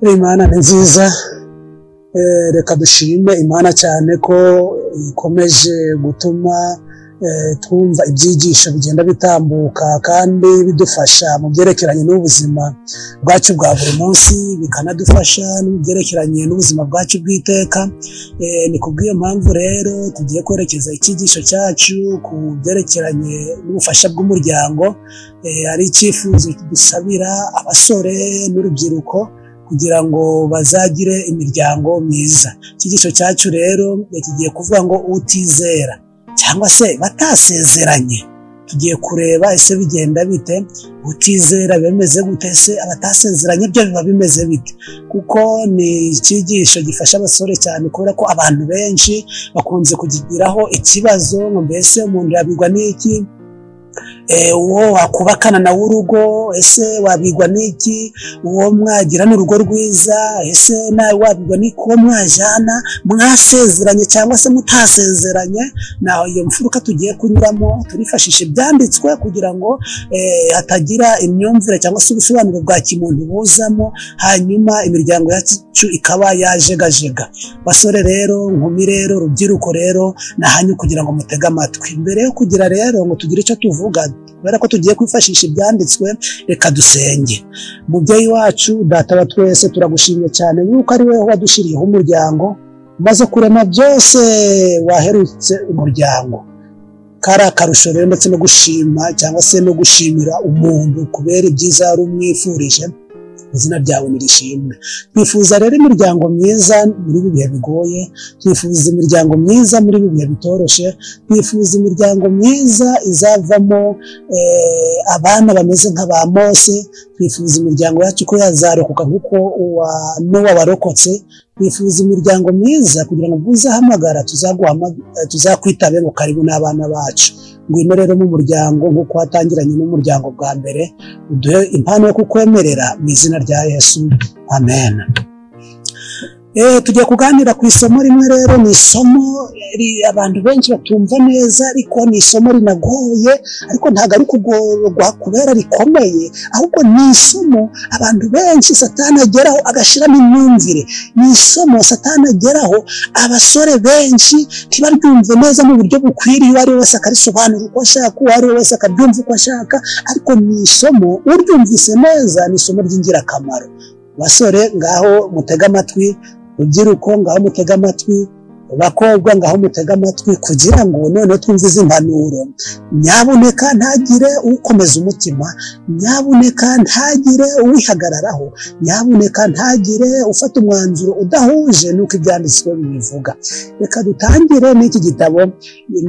Imana ni nziza. Reka dushime Imana cyane ko ikomeje gutuma twumva ibyigisho bigenda bitambuka kandi bidufasha mu byerekeranye n'ubuzima bwacu bwa buri munsi, bikanadufasha mu byerekeranye n'ubuzima bwacu bw'iteka. Ni kubw'iyo mpamvu rero tugiye kwerekeza icyigisho cyacu ku byerekeranye n'ubufasha bw'umuryango, ari icyifuzo dusabira abasore n'urubyiruko kugira ngo bazagire imiryango myiza. Icyigisho cyacu rero kigiye kuvuga ngo utizera cyangwa se batasezeranye. Tugiye kureba ese bigenda bite, utizera bemeze gute, se abatasezeranye byo biba bimeze bite, kuko ni icyigisho gifasha abasore cyane, kubera ko abantu benshi bakunze kugigiraho ikibazo ngo mbese umuntu yabigwa n'iki, uwo wakubakana nawe urugo, ese wabigwa n'iki, uwo mwagirana urugo rwiza, ese nawe wabigwa n'iki, uwo mwajana mwasezeranye cyangwa se mutasezeranye. Naho iyo mfuruka tugiye kunyuramo turifashisha ibyanditswe kugira ngo hatagira imyumvire cyangwa se ubusobanuro bwa kimuntu buzamo, hanyuma imiryango yacu ikaba yajegajega. Basore rero, nkumi rero, rubyiruko rero, nahanyu kugira ngo mutege amatwi. Mbere yo kugira rero ngo tugire icyo tuvuga, kubera ko tugiye kwifashisha ibyanditswe, reka dusenge. Mubyeyi wacu, Data wa twese, turagushimye cyane yuko ari wowe wadushiriyeho umuryango, umaze kurema byose waherutse umuryango. Kari akarusho rero ndetse no gushima cyangwa se no gushimira umuntu kubera ibyiza yari umwifurije, izina ryawe nirishimwe. Twifuza rero imiryango myiza muri ibi bihe bigoye, twifuza imiryango myiza muri ibi bihe bitoroshe, twifuza imiryango myiza izavamo abana bameze nka ba Mose, twifuza imiryango yacu ko yazarokoka nk'uko Nowa warokotse, twifuza imiryango myiza kugira ngo uzahamagara tuzakwitabe ngo karibu n'abana bacu. Ngwino rero mu muryango nk'uko watangiranye n'umuryango bwa mbere, uduhe impano yo kukwemerera mu izina rya Yesu, amen. Tugiye kuganira ku isomo rimwe rero, ni isomo abantu benshi batumva neza, ariko ni isomo rinagoye, ariko ntabwo ari kugorwa kubera rikomeye, ahubwo ni isomo abantu benshi Satani ageraho agashiramo imyumvire. Ni isomo Satani ageraho abasore benshi ntibaryumve neza mu buryo bukwiriye, uwo ari we wese akarisobanura uko ashaka, uwo ari we wese akaryumva uko ashaka, ariko ni isomo uryumvise neza, ni isomo ry'ingirakamaro. Basore ngaho mutega amatwi, rubyiruko ngaho mutega amatwi, bakobwa ngaho mutega amatwi, kugira ngo noneho twumve izi mpanuro. Nyabuneka ntagire ukomeza umutima, nyabuneka ntagire uwihagararaho, nyabuneka ntagire ufata umwanzuro udahuje n'uko ibyanditswe bibivuga. Reka dutangire n'iki gitabo,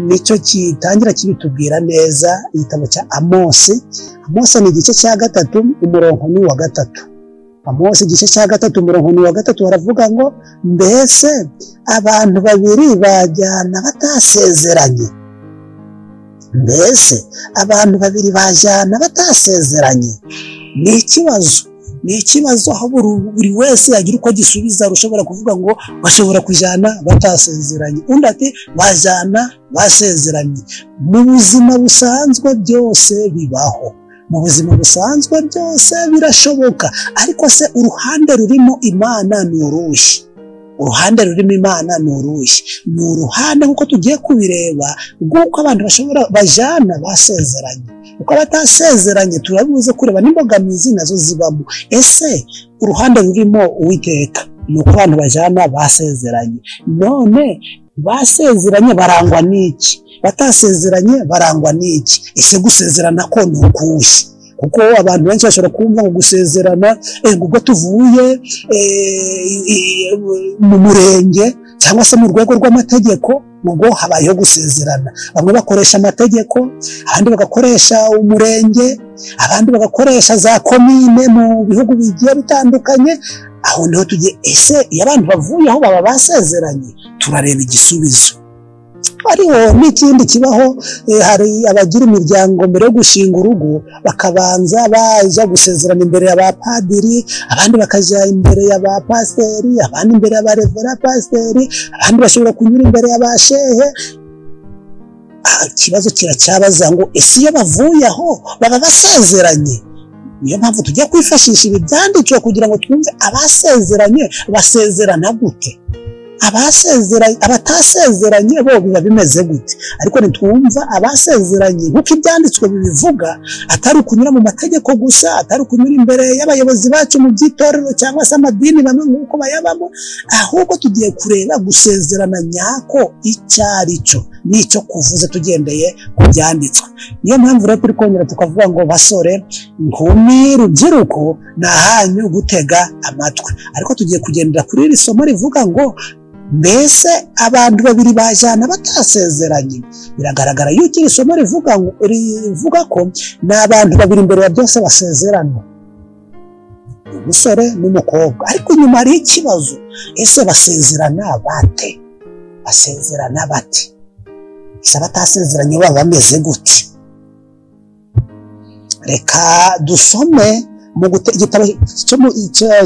nicyo kitangira kibitubwira neza, igitabo cya Amosi. Amosi ni igice cya 3, umurongo ni wa 3. Amosi igice cya 3 umurongo ni wa 3, baravuga ngo mbese abantu babiri bajyana batasezeranye, mbese abantu babiri bajyana batasezeranye. Ni ikibazo, ni ikibazo aho buri wese yagira uko agisubiza. Ushobora kuvuga ngo bashobora kujyana batasezeranye, undi ati bajyana basezeranye. Mu buzima busanzwe byose bibaho, mu buzima busanzwe byose birashoboka, ariko se uruhande rurimo Imana ni uruhe? Uruhande rurimo Imana ni uruhe? Ni uruhande nk'uko tugiye kubireba rw'uko abantu bashobora bajana basezeranye, uko batasezeranye turabibuze kureba n'imbogamizi nazo zibamo. Ese uruhande rurimo Uwiteka ni uko abantu bajana basezeranye. None basezeranye barangwa n'iki? Batasezeranye barangwa n'iki? Ese gusezerana ko ni ukuhe? Kuko abantu benshi bashobora kumva ngo gusezerana ubwo tuvuye mu murenge cyangwa se mu rwego rw'amategeko, ubwo habayeho gusezerana. Bamwe bakoresha amategeko, abandi bagakoresha umurenge, abandi bagakoresha za komine mu bihugu bigiye bitandukanye. Aho niho tugiye. Ese iyo abantu bavuye aho baba basezeranye? Turareba igisubizo. Hariho n'ikindi kibaho, hari abagira imiryango mbere yo gushinga urugo bakabanza baja gusezerana imbere ya ba padiri, abandi bakaja imbere ya ba pasiteri, abandi imbere ya ba revera pasiteri, abandi bashobora kunyura imbere ya ba shehe. Ikibazo kiracyabaza ngo ese iyo bavuye aho baba basezeranye? Niyo mpamvu tujya kwifashisha ibi byanditswe kugira ngo twumve abasezeranye basezerana gute, abatasezeranye bo biba bimeze gute. Ariko nitwumva abasezeranye nk'uko ibyanditswe bibivuga, atari ukunyura mu mategeko gusa, atari ukunyura imbere y'abayobozi bacu mu by'itorero cyangwa se amadini bamwe nk'uko bayabamo, ahubwo tugiye kureba gusezerana nyako icyo ari cyo n'icyo kuvuze tugendeye ku byanditswe. Niyo mpamvu rero turi kongera tukavuga ngo basore, nkumi, rubyiruko, ni ahanyu gutega amatwi. Ariko tugiye kugendera kuri iri somo rivuga ngo mbese abantu babiri bajyana batasezeranye? Biragaragara yuko iri somo rivuga ko ni abantu babiri mbere ya byose basezerana, umusore n'umukobwa. Ariko inyuma hari ikibazo, ese basezerana bate? Basezerana bate? Ese abatasezeranye baba bameze gute? Reka dusome igitabo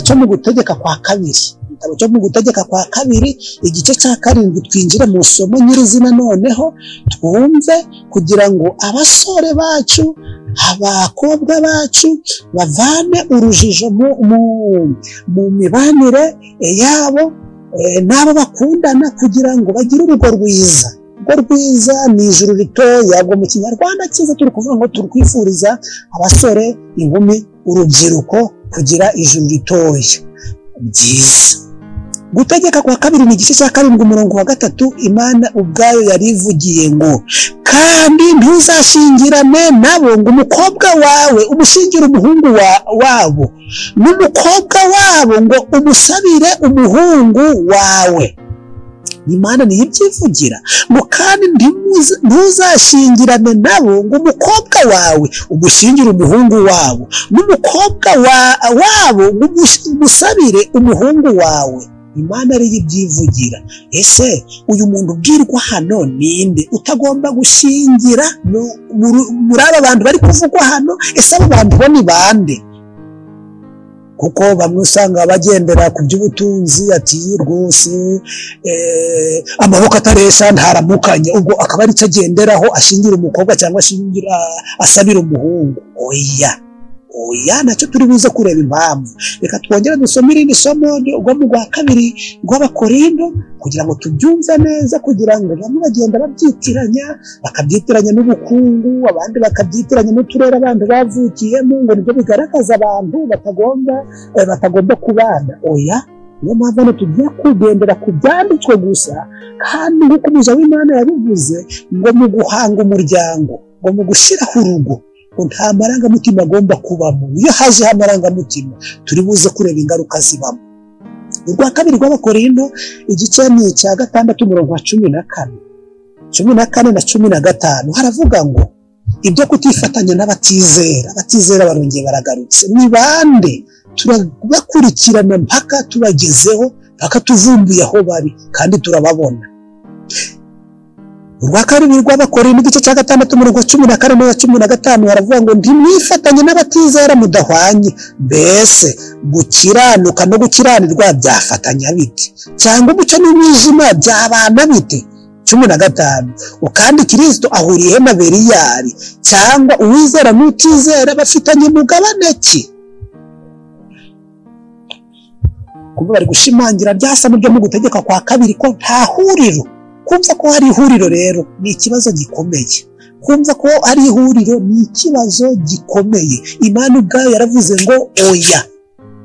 cyo mu Gutegeka kwa Kabiri, igitabo cyo mu Gutegeka kwa Kabiri igice cya 7, twinjire mu somo nyirizina noneho twumve, kugira ngo abasore bacu, abakobwa bacu bavane urujijo mu mibanire yabo n'abo bakundana, kugira ngo bagire urugo rwiza. Urugo rwiza ni ijuru ritoya. Ubwo mu Kinyarwanda cyiza turi kuvuga ngo turi kwifuriza abasore, inkumi, urubyiruko kugira ijuru ritoya byiza. Gutegeka kwa Kabiri ni igice cya 7 umurongo wa 3, Imana ubwayo yarivugiye ngo kandi ntuzashingirane nabo ngo umukobwa wawe umushingire umuhungu wabo, n'umukobwa wabo ngo umusabire umuhungu wawe. Imana niyo ibyivugira ngo kandi ntuzashingirane nabo ngo umukobwa wawe umushingire umuhungu wabo, n'umukobwa wabo ngo umusabire umuhungu wawe. Imana ariyo ibyivugira. Ese uyu muntu ubwirwa hano ninde utagomba gushingira muri aba bantu bari kuvugwa hano? Ese abo bantu bo ni bande? Kuko bamwe usanga bagendera ku by'ubutunzi, ati rwose amaboko ataresha ntaramukanye, ubwo akaba ari cyo agenderaho ashingira umukobwa cyangwa ashingira asabira umuhungu. Oya oya, nacyo turi buze kureba impamvu. Reka twongere dusome irindi somo rwo mu rwa kabiri rw'Abakorindo kugira ngo tubyumve neza, kugira ngo bamwe bagenda babyitiranya, bakabyitiranya n'ubukungu, abandi bakabyitiranya n'uturere abantu bavukiyemo, ngo nibyo bigaragaza abantu batagomba kubana. Oya, niyo mpamvu hano tugiye kugendera ku byanditswe gusa, kandi nk'uko umuja w'Imana yabivuze ngo mu guhanga umuryango, ngo mu gushyiraho urugo, ngo nta marangamutima agomba kubamo. Iyo hajeho amarangamutima turi buze kureba ingaruka zibamo. Urwa kabiri rw'Abakorindo igice ni icya 6 umurongo wa 14, 14 na 15, haravuga ngo ibyo kutifatanya n'abatizera. Abatizera barongeye baragarutse. Ni bande? Turabakurikirana mpaka tubagezeho, mpaka tuvumbuye aho bari, kandi turababona. Urwa kabiri rw'Abakorindo igice cya 6 umurongo wa 14 na 15 haravuga ngo ntimwifatanye n'abatizera mudahwanye. Mbese gukiranuka no gukiranirwa byafatanya bite? Cyangwa umucyo n'umwijima byabana bite? 15, kandi Kristo ahuriye na Beliyali, cyangwa uwizera n'utizera bafitanye mugabane ki? Kuba bari gushimangira byasa n'ibyo mu Gutegeka kwa Kabiri ko nta huriro. Kumva ko hari ihuriro rero ni ikibazo gikomeye. Kumva ko hari ihuriro ni ikibazo gikomeye. Imana ubwayo yaravuze ngo oya.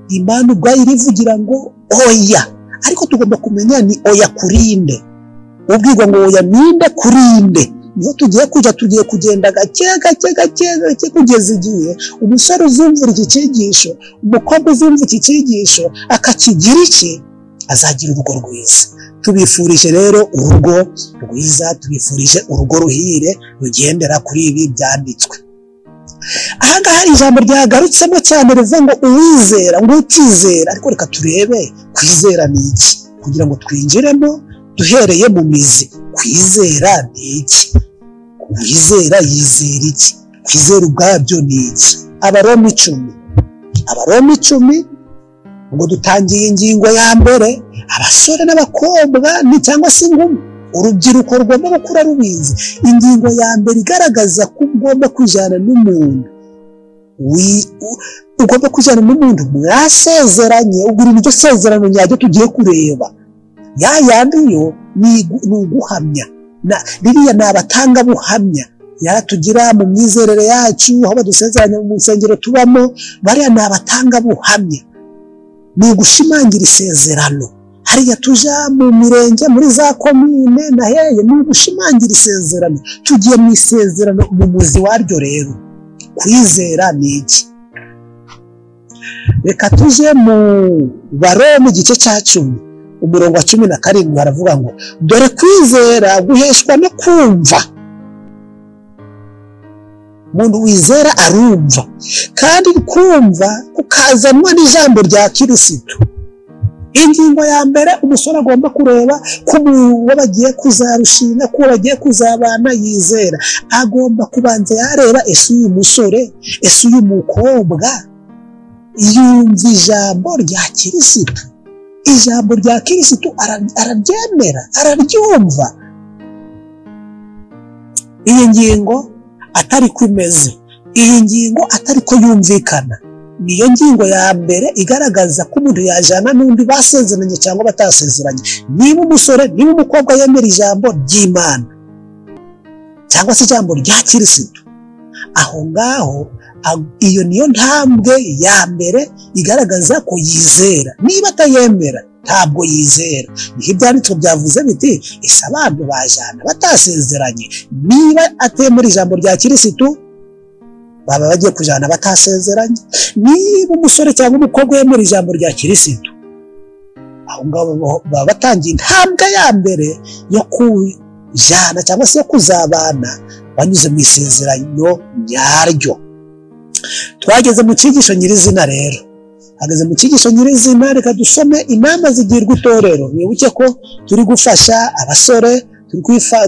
Imana ubwayo irivugira ngo oya. Ariko tugomba kumenya ni oya kurinde. Ubwirwa ngo oya ninde kurinde. Niho tugiye kujya, tugiye kugenda gake gake gake gake kugeza igihe umusore uzumvira iki cyigisho, umukobwa uzumva iki cyigisho akakigira iki, azagira urugo rwiza. Tubifurije rero urugo rwiza, tubifurije urugo ruhire rugendera kuri ibi byanditswe. Aha ngaha hari ijambo ryagarutsemo cyane rivuga ngo uwizera, ngo utizera. Ariko reka turebe kwizera ni iki, kugira ngo twinjiremo duhereye mu mizi. Kwizera ni iki? Uwizera yizera iki? Kwizera ubwabyo ni iki? Abaroma 10, Abaroma 10, ngo dutangiye ingingo ya mbere, abasore n'abakobwa ni cyangwa se inkumi, urubyiruko rugomba gukura rubizi. Ingingo ya mbere igaragaza ko ugomba kujyana n'umuntu Ugomba kujyana n'umuntu mwasezeranye. Ubwo iri sezerano nyaryo tugiye kureba, ya yandi yo ni uguhamya, ririya ni abatangabuhamya yaratugira mu myizerere yacu, aho badusezeranya mu nsengero tubamo, bariya ni abatangabuhamya, ni ugushimangira isezerano. Hariya tuja mu mirenge, muri za komine na heye, ni ugushimangira isezerano. Tugiye mu isezerano mu muzi waryo. Rero kwizera ni iki? Reka tuje mu Baroma igice cya 10 umurongo wa 17, haravuga ngo dore kwizera guheshwa no kumva. Umuntu wizera arumva, kandi kumva kukazanwa n'ijambo rya Kirisitu. Ingingo ya mbere umusore agomba kureba ko uwo bagiye kuzarushinga, ko bagiye kuzabana yizera, agomba kubanza yareba ese uyu musore, ese uyu mukobwa yumva ijambo rya Kirisitu. Ijambo rya Kirisitu araryemera, araryumva. Iyi ngingo atari ko imeze, iyi ngingo atari ko yumvikana, niyo ngingo ya mbere igaragaza ko umuntu yajana n'undi basezeranye cyangwa batasezeranye. Niba umusore, niba umukobwa yemera ijambo ry'Imana cyangwa se ijambo rya Kirisitu, aho ngaho iyo niyo ntambwe ya mbere igaragaza ko yizera. Niba atayemera ntabwo yizera. Niho ibyanditswe byavuze biti ese abantu bajana batasezeranye? Niba atemera ijambo rya Kirisitu baba bagiye kujana batasezeranye. Niba umusore cyangwa umukobwa yemera ijambo rya Kirisitu, aho ngaho baba batangiye intambwe ya mbere yo kujana cyangwa se yo kuzabana banyuze mu isezerano nyaryo. Twageze mu cyigisho nyirizina rero. Hageze mu cyigisho nyirizina, reka dusome inama zigirwa itorero. Mwibuke ko turi gufasha abasore,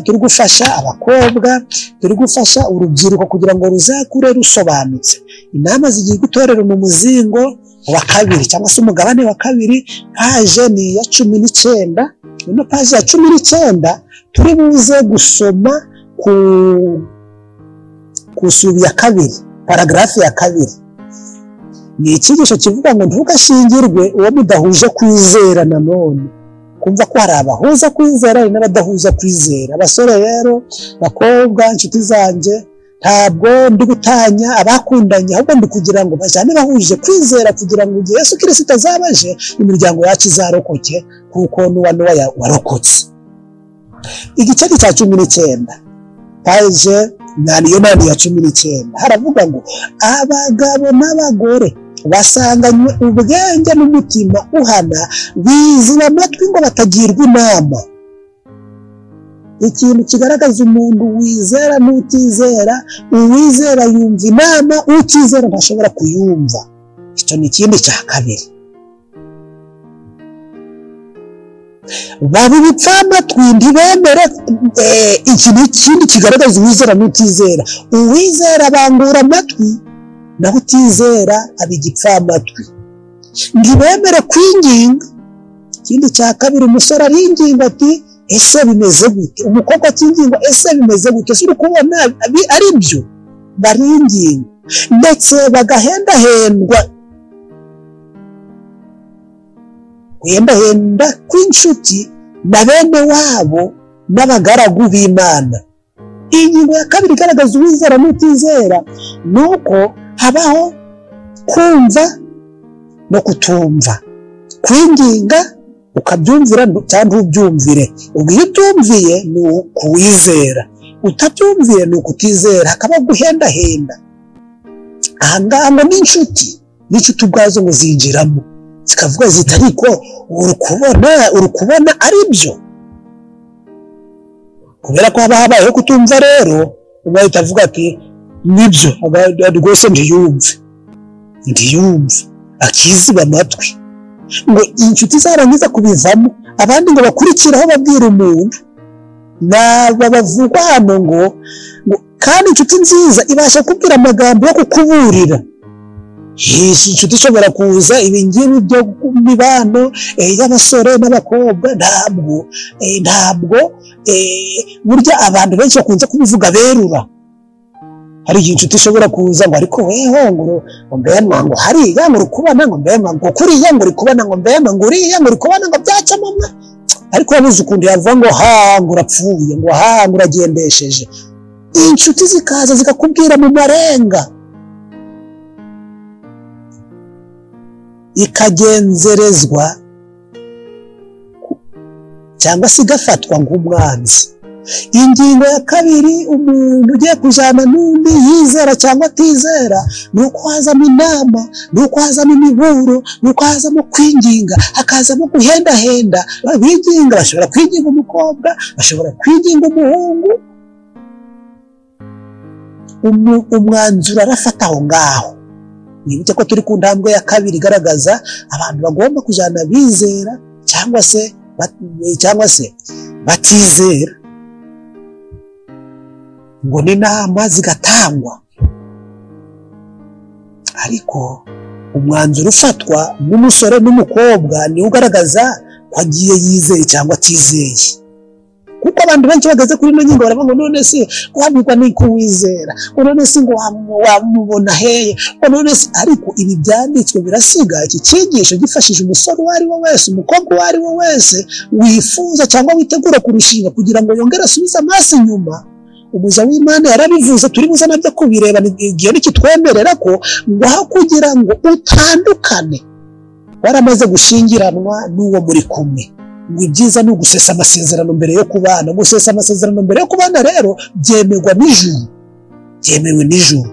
turi gufasha abakobwa, turi gufasha urubyiruko kugira ngo ruzakure rusobanutse. Inama zigirwa itorero mu muzingo wa kabiri cyangwa se umugabane wa kabiri, paje ni ya 19. Ino paje ya 19 turi buze gusoma ku subi ya kabiri, paragrafe ya kabiri. Ni icyigisho kivuga ngo ntugashingirwe uwo mudahuje kwizera. Nanone kumva ko hari abahuza kwizera hari n'abadahuza kwizera. Abasore rero, bakobwa, inshuti zanjye, ntabwo ndi gutanya abakundanye, ahubwo ndi kugira ngo bajane bahuje kwizera, kugira ngo igihe Yesu Kristo azabaje imiryango yacu izarokoke, kuko n'uwa Nowa warokotse. Igice cya 19 paje niyo nani ya 19 haravuga ngo abagabo n'abagore basanganywe ubwenge n'umutima uhana, biziba amatwi ngo batagirwa inama. Ikintu kigaragaza umuntu wizera n'utizera, uwizera yumva inama, utizera ntashobora kuyumva. Icyo ni ikindi cya kabiri. Baba ibipfamatwi ntibemere. Iki ni ikindi kigaragaza uwizera n'utizera. Uwizera abangura amatwi, naho utizera aba igipfamatwi. Ntibemere kwinginga. Ikindi cya kabiri, umusore aringinga ati ese bimeze gute? Umukobwa atinginga ese bimeze gute? Ese uri kubona ari byo? Baringinga ndetse bagahendahendwa. Guhendahenda kw'inshuti na bene wabo n'abagaragu b'Imana. Ingingo ya kabiri igaragaza uwizera n'utizera ni uko habaho kumva no kutumva. Kwinginga ukabyumvira cyangwa ntubyumvire. Ubwo iyo utumviye ni ukuwizera, utabyumviye ni ukutizera, hakaba guhendahenda. Aha ngaha ngo n'inshuti, n'inshuti ubwazo ngo zinjiramo zikavuga ziti ariko uri kubona ari byo. Kubera ko haba habayeho kutumva rero, umwe ahita avuga ati nibyo rwose ndiyumve, akiziba amatwi. Ngo inshuti zarangiza kubivamo, abandi ngo bakurikiraho babwira umuntu. Naba bavugwa hano ngo kandi inshuti nziza ibasha kubwira amagambo yo kukuburira. Inshuti ishobora kuza ibi ngibi byo mibano y'abasore n'abakobwa, ntabwo burya abantu benshi bakunze kubivuga berura. Hari igihe inshuti ishobora kuza ngo ariko weho ngo mbema ngo hariya ngo uri kubona ngo mbema ngo kuriya ngo uri kubona ngo mbema ngo uriya ngo uri kubona ngo byacamo mwe, ariko yabuze ukuntu yavuga ngo ha ngo urapfuye, ngo ha ngo uragendesheje. Inshuti zikaza zikakubwira mu marenga, ikagenzerezwa cyangwa se igafatwa nk'umwanzi. Ingingo ya kabiri, umuntu ugiye kujana n'undi yizera cyangwa atizera, ni uko hazamo inama, ni uko hazamo imiburo, ni uko hazamo kwinginga, hakazamo guhendahenda. Binginga, bashobora kwinginga umukobwa, bashobora kwinginga umuhungu. Umwanzuro arafata aho ngaho. Wibuke ko turi ku ntambwe ya kabiri igaragaza abantu bagomba kujana bizera cyangwa se batizera, ngo n'inama zigatangwa, ariko umwanzuro ufatwa n'umusore n'umukobwa niwo ugaragaza ko agiye yizeye cyangwa atizeye. Kuko abantu benshi bageze kuri ino ngingo baravuga ngo none se wabwirwa n'iko wizera, ngo none se ngo wamubona heye, ngo none se. Ariko ibi byanditswe birasiga iki cyigisho gifashije umusore uwo ari we wese, umukobwa uwo ari we wese wifuza cyangwa witegura kurushinga, kugira ngo yongere asubize amaso inyuma. Umuja w'Imana yarabivuze, turi buze nabyo kubireba igihe nikitwemerera ko ngo aho kugira ngo utandukane waramaze gushyingiranwa n'uwo muri kumwe, ngo ibyiza ni ugusesa amasezerano mbere yo kubana. Gusesa amasezerano mbere yo kubana rero byemerwa n'ijuru, byemewe n'ijuru.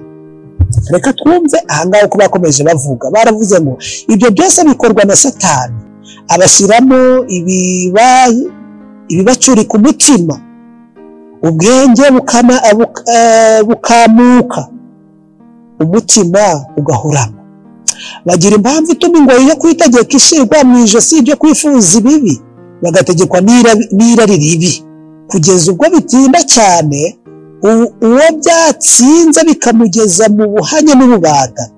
Reka twumve ahangaha uko bakomeje bavuga. Baravuze ngo ibyo byose bikorwa na Satani, abashyiramo ibibacurika umutima, ubwenge bukamuka, umutima ugahurama. Bagira impamvu ituma ingoyi yo kwitegeka ishyirwa mu ijosi ryo kwifuza ibibi, bagategekwa n'irari ribi, kugeza ubwo bitinda cyane uwo byatsinze bikamugeza mu buhanya n'ububata.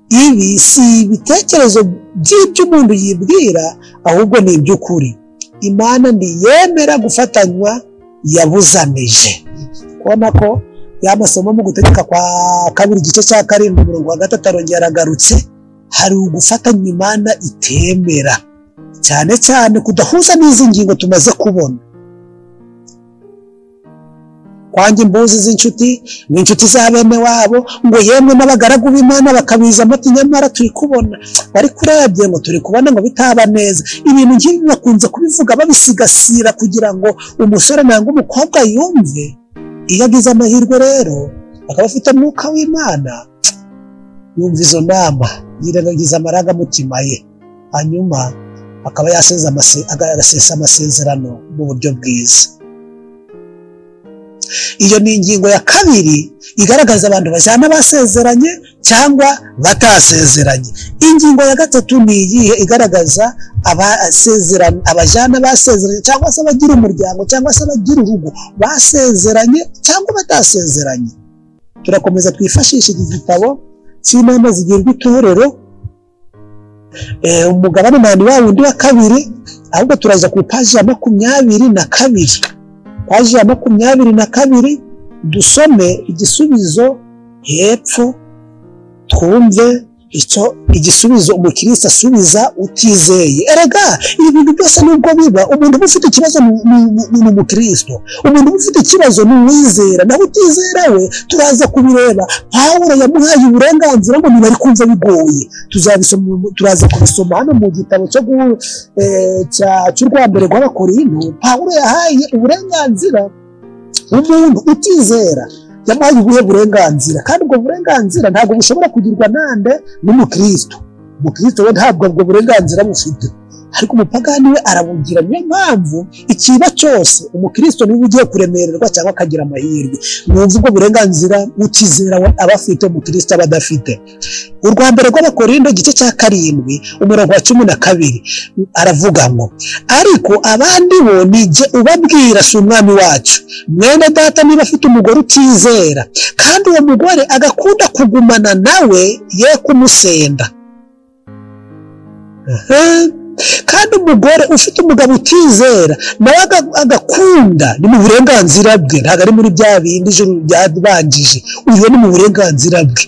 Ibi si ibitekerezo by'ibyo umuntu yibwira, ahubwo ni iby'ukuri. Imana ntiyemera gufatanywa yabuzanije. Kubona ko ya masomo mu gutegeka kwa kabiri igice cya 7 umurongo wa 3 arongera aragarutse, hari ugufatanya Imana itemera, cyane cyane kudahuza n'izi ngingo tumaze kubona. Kwanjye imbuzi z'inshuti, ngo inshuti za bene wabo, ngo yemwe n'abagaragu b'Imana bakabiza amati, nyamara turi kubona bari kurebye ngo turi kubona ngo bitaba neza. Ibintu nk'ibi bakunze kubivuga babisigasira kugira ngo umusore nangwa umukobwa yumve. Iyo agize amahirwe rero akaba afite umwuka w'Imana, yumva izo nama, yirengagiza amarangamutima ye, hanyuma akaba agasesa amasezerano mu buryo bwiza. Iyo ni ingingo ya kabiri igaragaza abantu bajyana basezeranye cyangwa batasezeranye. Ingingo ya gatatu ni iyihe igaragaza abasezeranye, abajyana basezeranye cyangwa se abagira umuryango cyangwa se abagira urugo basezeranye cyangwa batasezeranye. Turakomeza twifashisha iki gitabo cy'inama zigirwa itorero, umugabane nani wa wundi wa kabiri, ahubwo turaza ku paji ya 22. Paji ya 22 dusome igisubizo hepfo, twumve icyo igisubizo umukristo asubiza utizeye. Erega ibi bintu byose nubwo biba, umuntu ufite ikibazo ni umukristo, umuntu ufite ikibazo ni uwizera, naho utizera we turaza kubireba. Pawulo yamuhaye uburenganzira ngo niba ari kumva bigoye, tuzabisoma, turaza kubisoma hano mu gitabo cy'urwa mbere rw'Abakorinto. Pawulo yahaye uburenganzira umuntu utizera, yamuhaye ubuhe burenganzira, kandi ubwo burenganzira ntabwo bushobora kugirwa nande n'umukristo. Umukristo we ntabwo ubwo burenganzira bufite, ariko umupagani we arabugira. Niyo mpamvu ikiba cyose umukristo niwe ugiye kuremererwa cyangwa akagira amahirwe. Mwumva ubwo burenganzira utizera we aba afite, umukristo aba adafite. Urwa mbere rw'Abakorinto igice cya 7 umurongo wa 12 aravuga ngo ariko abandi bo ni jye ubabwira, si umwami wacu. Mwene data niba afite umugore utizera, kandi uwo mugore agakunda kugumana nawe, ye kumusenda. Kandi umugore ufite umugabo utizera nawe agakunda, ni mu burenganzira bwe, ntabwo ari muri bya bindi ijuru byabanjije, uyu ni mu burenganzira bwe.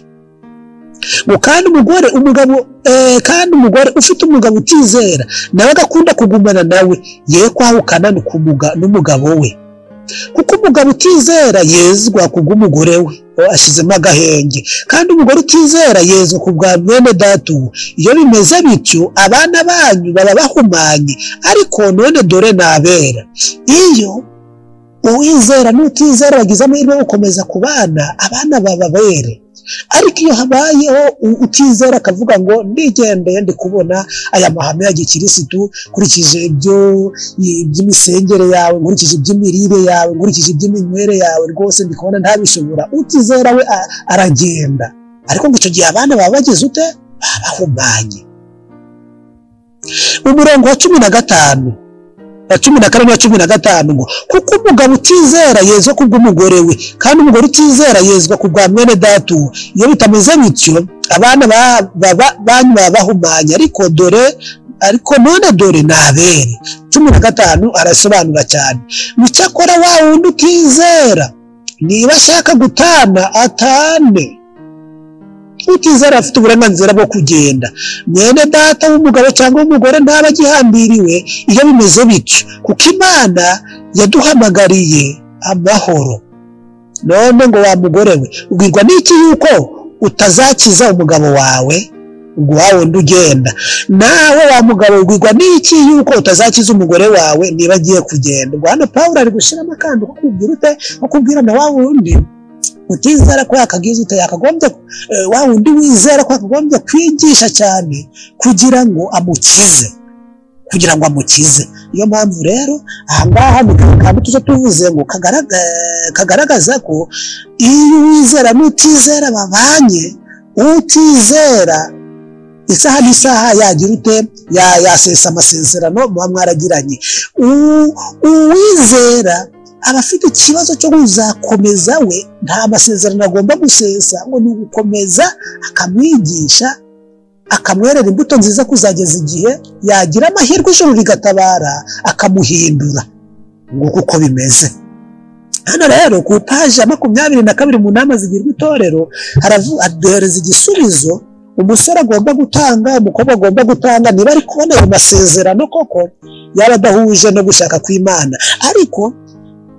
Ngo kandi umugore umugabo kandi umugore ufite umugabo utizera nawe agakunda kugumana nawe, ye kwahukana n'umugabo we, kuko umugabo utizera yezwa kubw'umugore we, ashyizemo agahenge, kandi umugore utizera yezwa ku bwa mwene data. Iyo bimeze bityo abana banyu baba bahumanye, ariko none dore nabera. Iyo uwizera n'utizera bagize amahirwe yo gukomeza kubana, abana bababere. Ariko iyo habayeho utizera akavuga ngo ndigendeye, ndi kubona aya mahame ya gikirisitu, nkurikije iby'imisengere yawe, nkurikije iby'imirire yawe, nkurikije iby'iminywere yawe, rwose ndi kubona ntabishobora, utizera we aragenda. Ariko ngo icyo gihe abana baba bagize ute? Baba bahumanye. Umurongo wa 15 wa 14 na 15 ngo kuko umugabo utizera yezwa kubw'umugore we, kandi umugore utizera yezwa kubwa mwene data. Iyo bitameze bityo abana banyu baba bahumanye, ariko none dore nabere. 15 arasobanura cyane, mucyakora wa wundi utizera niba ashaka gutana atane. Utizera afite uburenganzira bwo kugenda. Mwene data w'umugabo cyangwa w'umugore ntaba agihambiriwe iyo bimeze bityo, kuko Imana yaduhamagariye amahoro. None ngo wa mugore we, ubwirwa n'iki yuko utazakiza umugabo wawe ngo wa wundi ugenda? Nawe wa mugabo ubwirwa n'iki yuko utazakiza umugore wawe niba agiye kugenda? Ubwo hano Pawulo ari gushyiramo akantu ko kubwira ute, ko kubwira na wa wundi utizera ko yakagize ute, yakagombye wa wundi wizera ko yakagombye kwigisha cyane kugira ngo amukize, kugira ngo amukize. Niyo mpamvu rero ahangaha kandi tuje tuvuze ngo kagaragaza ko iyo uwizera n'utizera babanye, utizera isaha n'isaha yagira ute, yasesa amasezerano muba mwaragiranye. Uwizera aba afite ikibazo cyo kuzakomeza we, nta masezerano agomba gusesa, ngo ni ugukomeza akamwigisha, akamwerera imbuto nziza kuzageza igihe yagira amahirwe ijuru rigatabara akamuhindura. Nguko uko bimeze. Hano rero ku paji ya 22 mu nama zigirwa itorero haraduhereza igisubizo umusore agomba gutanga, umukobwa agomba gutanga niba ari kubona ayo masezerano koko yaba adahuje no gushaka kw'Imana. Ariko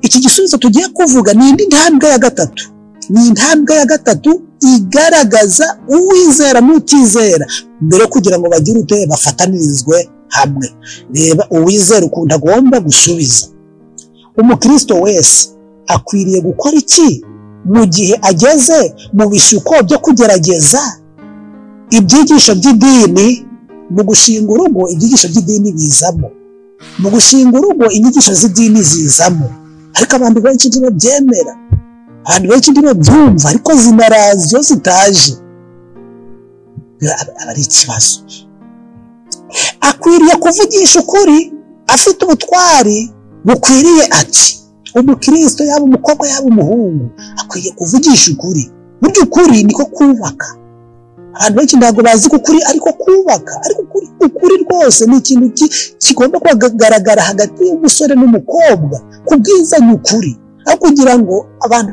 iki gisubizo tugiye kuvuga ni indi ntambwe ya gatatu, ni intambwe ya gatatu igaragaza uwizera n'utizera mbere kugira ngo bagire ute, bafatanirizwe hamwe. Reba uwizera ukuntu agomba gusubiza. Umukristo wese akwiriye gukora iki mu gihe ageze mu bishuko byo kugerageza ibyigisho by'idini? Mu gushinga urugo ibyigisho by'idini bizamo, mu gushinga urugo inyigisho z'idini zizamo, ariko abantu benshi ntibabyemera, abantu benshi ntibabyumva, ariko zinarazi iyo zitaje aba ari ikibazo. Akwiriye kuvugisha ukuri afite ubutwari bukwiriye. Ati umukristo yaba umukobwa yaba umuhungu akwiye kuvugisha ukuri. Burya ukuri niko kubaka. Abantu benshi ntabwo bazi ko ukuri ariko kubaka, ariko ukuri rwose ni ikintu kigomba kugaragara hagati y'umusore n'umukobwa, kubwizanya ukuri, aho kugira ngo abantu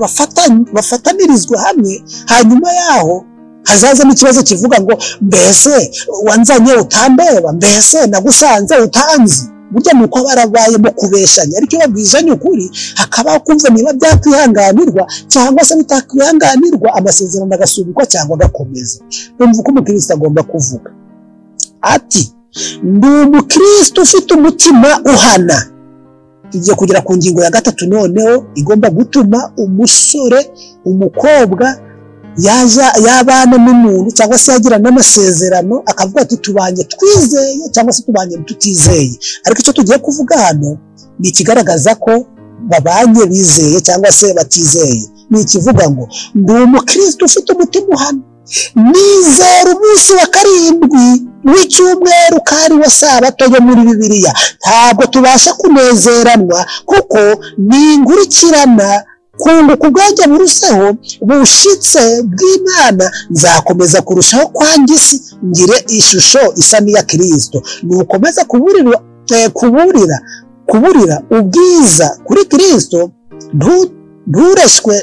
bafatanirizwe hamwe, hanyuma yaho hazazamo ikibazo kivuga ngo mbese wanzanye utandeba, mbese nagusanze utanzi. Burya ni uko barabayemo kubeshanya, ariko iyo babwizanye ukuri hakabaho kumva niba byakwihanganirwa cyangwa se bitakwihanganirwa, amasezerano agasubikwa cyangwa agakomeza. Umva uko umukristo agomba kuvuga ati ndi umukristo ufite umutima uhana. Tugiye kugera ku ngingo ya gatatu noneho igomba gutuma umusore, umukobwa yabana n'umuntu cyangwa se yagira n'amasezerano akavuga ati tubanye twizeye cyangwa se tubanye tutizeye. Ariko icyo tugiye kuvuga hano ni ikigaragaza ko babanye bizeye cyangwa se batizeye. Ni ikivuga ngo ndi umukristo ufite umutima uhana, nizera umunsi wa 7 w'icyumweru kari wa sabato yo muri Bibiliya. Ntabwo tubasha kunezeranwa kuko ni inkurikirana Kunguka ubwenge buruseho bushitse bw'Imana, nzakomeza kurushaho kwanga isi, ngire ishusho isa n'iya Kristo. Nukomeza kuburira ubwiza kuri Kristo, ntureshwe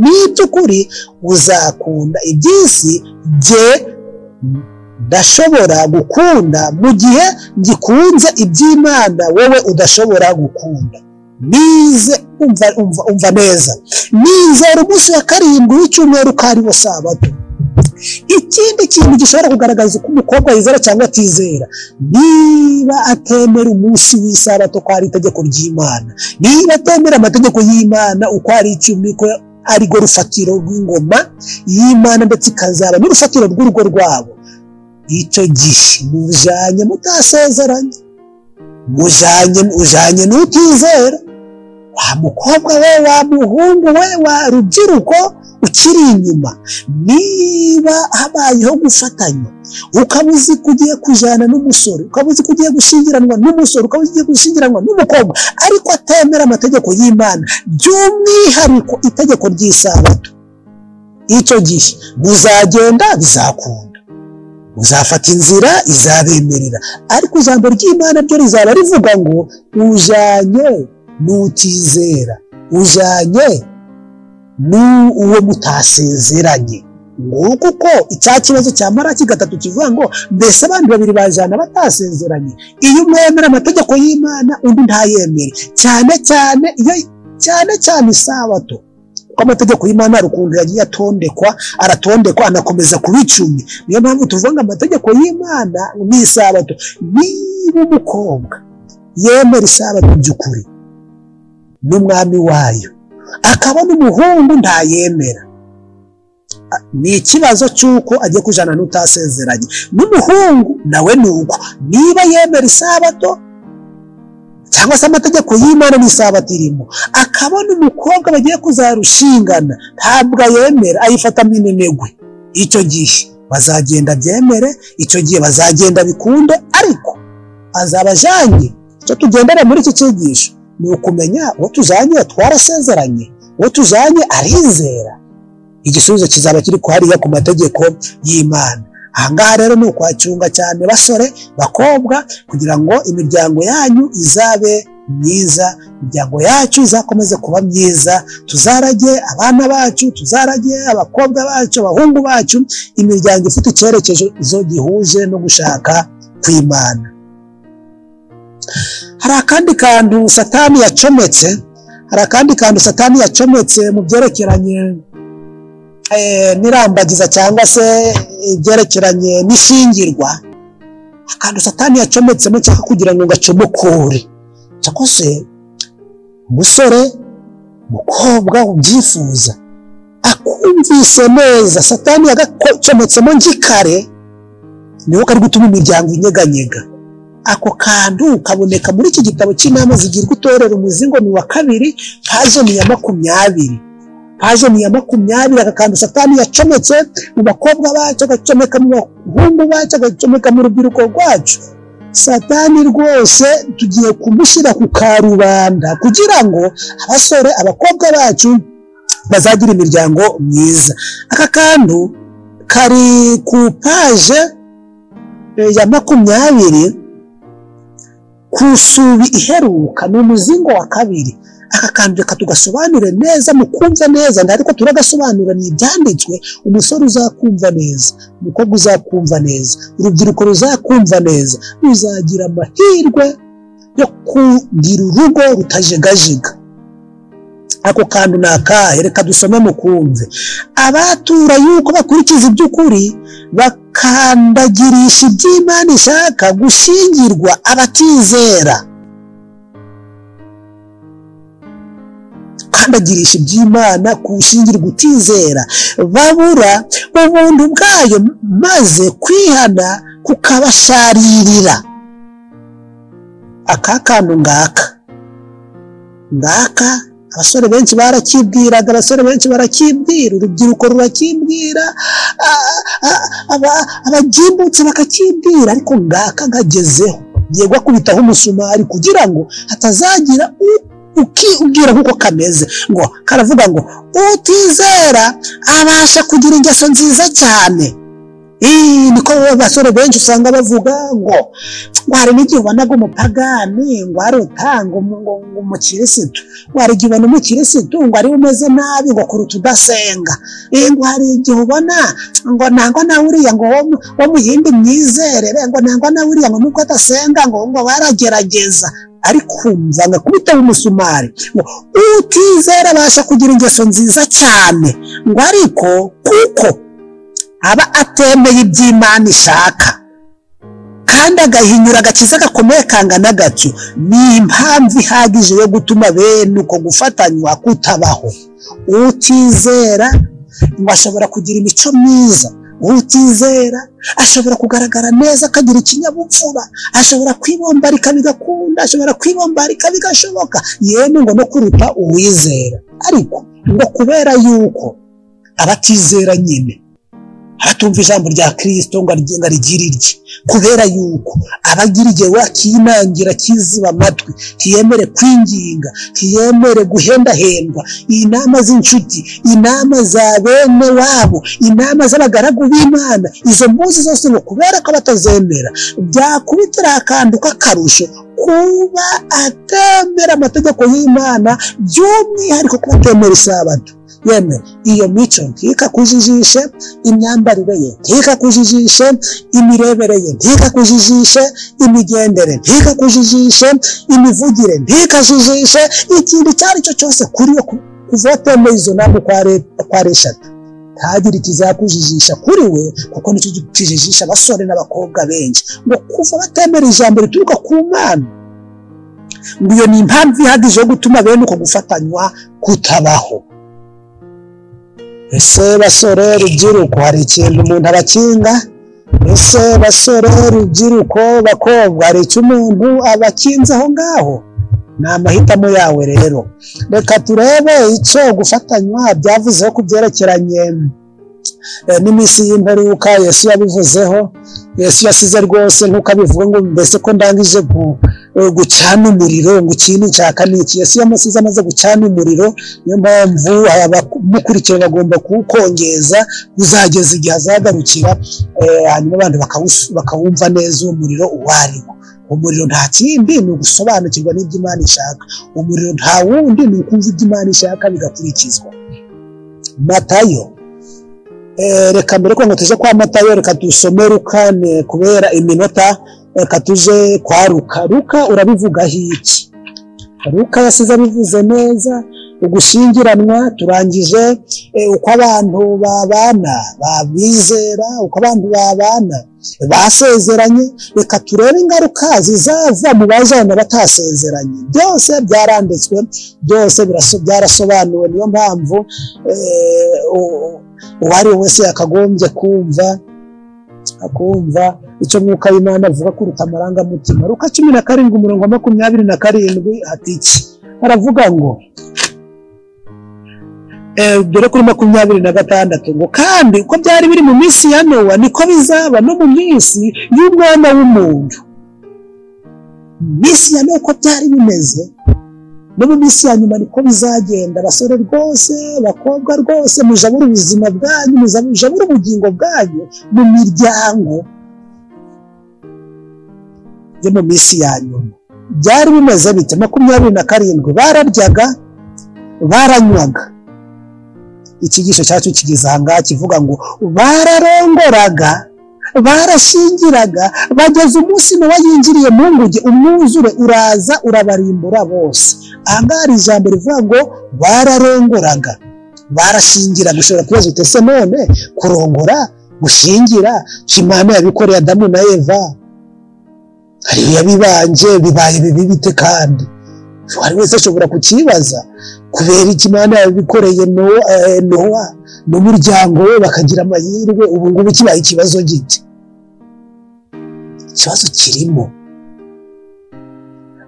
n'iby'ukuri, uzakunda iby'isi. Jye ndashobora gukunda mu gihe ngikunze iby'Imana, wowe udashobora gukunda. Nize umva neza, nizera umunsi wa 7 w'icyumweru ko ari wo sabato. Ikindi kintu gishobora kugaragaza uko umukobwa yizera cyangwa atizera, niba atemera umunsi w'isabato ko ari itegeko ry'Imana, niba atemera amategeko y'Imana uko ari 10 ko ari go rufatiro rw'ingoma y'Imana, ndetse ikazaba n'urufatiro rw'urugo rwabo, icyo gihe mujanye mutasezeranye, ujanye n'utizera. Wa mukobwa we, wa muhungu we, wa rubyiruko ukiri inyuma, niba habayeho gufatanya, ukaba uzi ko ugiye kujana n'umusore, ukaba uzi ko ugiye gushyingiranwa n'umusore, ukaba uzi ko ugiye gushyingiranwa n'umukobwa, ariko atemera amategeko y'Imana, by'umwihariko itegeko ry'isabato, icyo gihe muzagenda bizakunda, muzafata inzira izabemerera. Ariko ijambo ry'Imana ryo rizaba rivuga ngo ujanye n'utizera, ujanye n'uwo mutasezeranye. Nguko uko icya kibazo cya Maraki 3 kivuga ngo mbese abantu babiri bajana batasezeranye? Iyo umwe yemera amategeko y'Imana undi ntayemere, cyane cyane iyo cyane cyane isabato, kuko amategeko y'Imana hari ukuntu yagiye atondekwa, aratondekwa anakomeza kuba 10. Niyo mpamvu tuvuga ngo amategeko y'Imana ni isabato. Niba umukobwa yemera isabato by'ukuri n'umwami wayo, akabona umuhungu ntayemera, ni ikibazo cy'uko agiye kujana n'utasezeranye. N'umuhungu nawe nuko, niba yemera isabato cyangwa se amategeko y'Imana n'isabato irimo, akabona umukobwa bagiye kuzarushingana ntabwo ayemera, ayifata minenegwe, icyo gihe bazagenda byemere, icyo gihe bazagenda bikunde, ariko azaba ajanye. Icyo tugendera muri iki cyigisho ni ukumenya uwo tujanye twarasezeranye, uwo tujanye arizera. Igisubizo kizaba kiri hariya ku mategeko y'Imana. Ahangaha rero ni ukwacunga cyane basore, bakobwa, kugira ngo imiryango yanyu izabe myiza, imiryango yacu izakomeze kuba myiza, tuzarage abana bacu, tuzarage abakobwa bacu, abahungu bacu, imiryango ifite icyerekezo gihuje no gushaka kw'Imana. Hari akandi kantu Satani yacometse, hari akandi kantu Satani yacometse mu byerekeranye n'irambagiza cyangwa se ibyerekeranye n'ishingirwa. Akantu Satani yacometsemo cyangwa kugira ngo gacomokore, cyangwa se umusore, umukobwa ubyifuza akumvise neza, Satani yagacometsemo ngikare, niho kari gutuma imiryango inyeganyega. Ako kantu kaboneka muri iki gitabo cy'inama zigirwa itorero, umuzingo ni wa 2, paje ni ya 20. Paje ni ya 20. Aka kantu Satani yacometse mu bakobwa bacu, agacomeka mu bahungu bacu, agacomeka mu rubyiruko rwacu. Satani rwose tugiye kumushyira ku karubanda kugira ngo abasore, abakobwa bacu bazagira imiryango myiza. Aka kantu kari ku paje ya 20 kusubi iheruka, ni umuzingo wa 2. Aka kantu reka tugasobanure neza, mukumva neza, ariko turagasobanura ni ibyanditswe. Umusore uzakumva neza, umukobwa uzakumva neza, urubyiruko ruzakumva neza, ruzagira amahirwe yo kugira urugo rutajegajega. Ako kantu ni akahe? Reka dusome mukumve. Abatura yuko bakurikiza iby'ukuri, bakandagirisha iby'Imana ishaka gushingirwa abatizera. Kandagirisha iby'Imana kushingirwa utizera, babura ubuntu bwayo maze kwihana kukabasharirira. Aka kantu ngaka abasore benshi barakibwiraga, abasore benshi barakibwira, urubyiruko rurakibwira, abagimbutse bakakibwira, ariko ngaka ngagezeho ngiye gukubitaho umusumari kugira ngo hatazagira Ukibwira nkuko kameze, ngo karavuga ngo utizera abasha kugira ingeso nziza cyane. Niko abasore benshi usanga bavuga ngo hari n'igihe ubonaga umupagani ngo ari utanga umukirisitu, ngo hari igihe ubona umukirisitu ngo ari umeze nabi ngo kuruta udasenga, ngo hari igihe ubona ngo nangwa nawe uriya ngo wo mu yindi myizerere, ngo nangwa nawe uriya ngo nuko adasenga ngo baragerageza. Ariko umva ngo akubita umusumari ngo utizera abasha kugira ingeso nziza cyane, ngo ariko kuko aba atemeye iby'Imana ishaka kandi agahinyura agakiza gakomeye kangana gatyo, ni impamvu ihagije yo gutuma bene uko gufatanywa kutabaho. Utizera ngo ashobora kugira imico myiza, utizera ashobora kugaragara neza akagira ikinyabupfura, ashobora kwibombarika bigakunda, ashobora kwibombarika bigashoboka, yemwe ngo no kuruta uwizera. Ariko ngo kubera yuko abatizera nyine abatumva ijambo rya Kristo ngo arigire irye, kubera yuko abagira igihe wakinangira kiziba amatwi, ntiyemere kwinginga, ntiyemere guhendahendwa, inama z'inshuti, inama za bene wabo, inama z'abagaragu b'Imana, izo mbuzi zose ngo kubera ko batazemera, byakubitira akantu k'akarusho kuba atemera amategeko y'Imana, by'umwihariko kuba atemera isabato. Yemwe iyo mico ntikakujijishe, imyambarire ye ntikakujijishe, imirebere ye ntikakujijishe, imigendere ntikakujijishe, imivugire ntikajijishe, ikintu icyo ari cyo cyose kuri yo kuva watemeye izo nama uko ari eshatu, ntagire ikizakujijisha kuri we, kuko nicyo kijijisha abasore n'abakobwa benshi, ngo kuva batemera ijambo rituruka ku Mana, ngo iyo ni impamvu ihagije yo gutuma bene uko gufatanywa kutabaho. Ese basore rubyiruko, hari ikintu umuntu abakinga? Ese basore rubyiruko bakobwa, hari icyo umuntu abakinze aho ngaho? Ni amahitamo yawe rero. Reka turebe icyo gufatanywa byavuzeho ku byerekeranye n'iminsi y'imperuka. Yesu yabivuzeho, Yesu yasize rwose ntukabivuge ngo mbese ko ndangije gucana umuriro ngo ikintu nshaka ni iki. Yesu yamusize amaze gucana umuriro, niyo mpamvu abamukurikira bagomba kuwukongeza uzageza igihe azagarukira, hanyuma abantu bakawumva neza uwo muriro uwo ari wo. Umuriro nta kindi ni ugusobanukirwa n'ibyo Imana ishaka. Umuriro nta wundi ni ukumva ibyo Imana ishaka bigakurikizwa. Matayo, reka mbere ko ngo tuje kwa Matayo, reka dusome Luka kubera iminota, reka tuje kwa Luka. Luka urabivugaho iki? Luka yasize abivuze neza. Ugushyingiranwa turangije, uko abantu babana babizera, uko abantu babana basezeranye. Reka turebe ingaruka zizava mu bajana batasezeranye. Byose byaranditswe, byose byarasobanuwe. Niyo mpamvu uwari wese yakagombye kumva akumva icyo Mwuka w'Imana avuga kuruta amarangamutima. Luka 17 umurongo 27 ati iki? Aravuga ngo dore kuri 26 ngo kandi uko byari biri mu minsi ya Nowa niko bizaba no mu minsi y'Umwana w'umuntu. Minsi ya Nowa uko byari bimeze no mu minsi ya nyuma niko bizagenda. Abasore rwose, abakobwa rwose, mujabure ubuzima bwanyu, mujabure ubugingo bwanyu mu miryango yo mu minsi ya nyuma. Byari bimeze bite? 27 bararyaga, baranywaga. Ikigisho cyacu kigeze aha ngaha kivuga ngo bararongoraga, barashingiraga, bageze umunsi Nowa yinjiriye mu nguge, umwuzure uraza urabarimbura bose. Aha ngaha hari ijambo rivuga ngo bararongoraga, barashingiraga. Ushobora kubaza uti ese none kurongora, gushingira, Imana yabikoreye Adamu na Eva, hari yabibanje, bibaye bibi bite? Kandi buri wese ashobora kukibaza, kubera iki Imana yabikoreye Nowa n'umuryango we bakagira amahirwe, ubu ngubu kibaye ikibazo gite? Ikibazo kirimo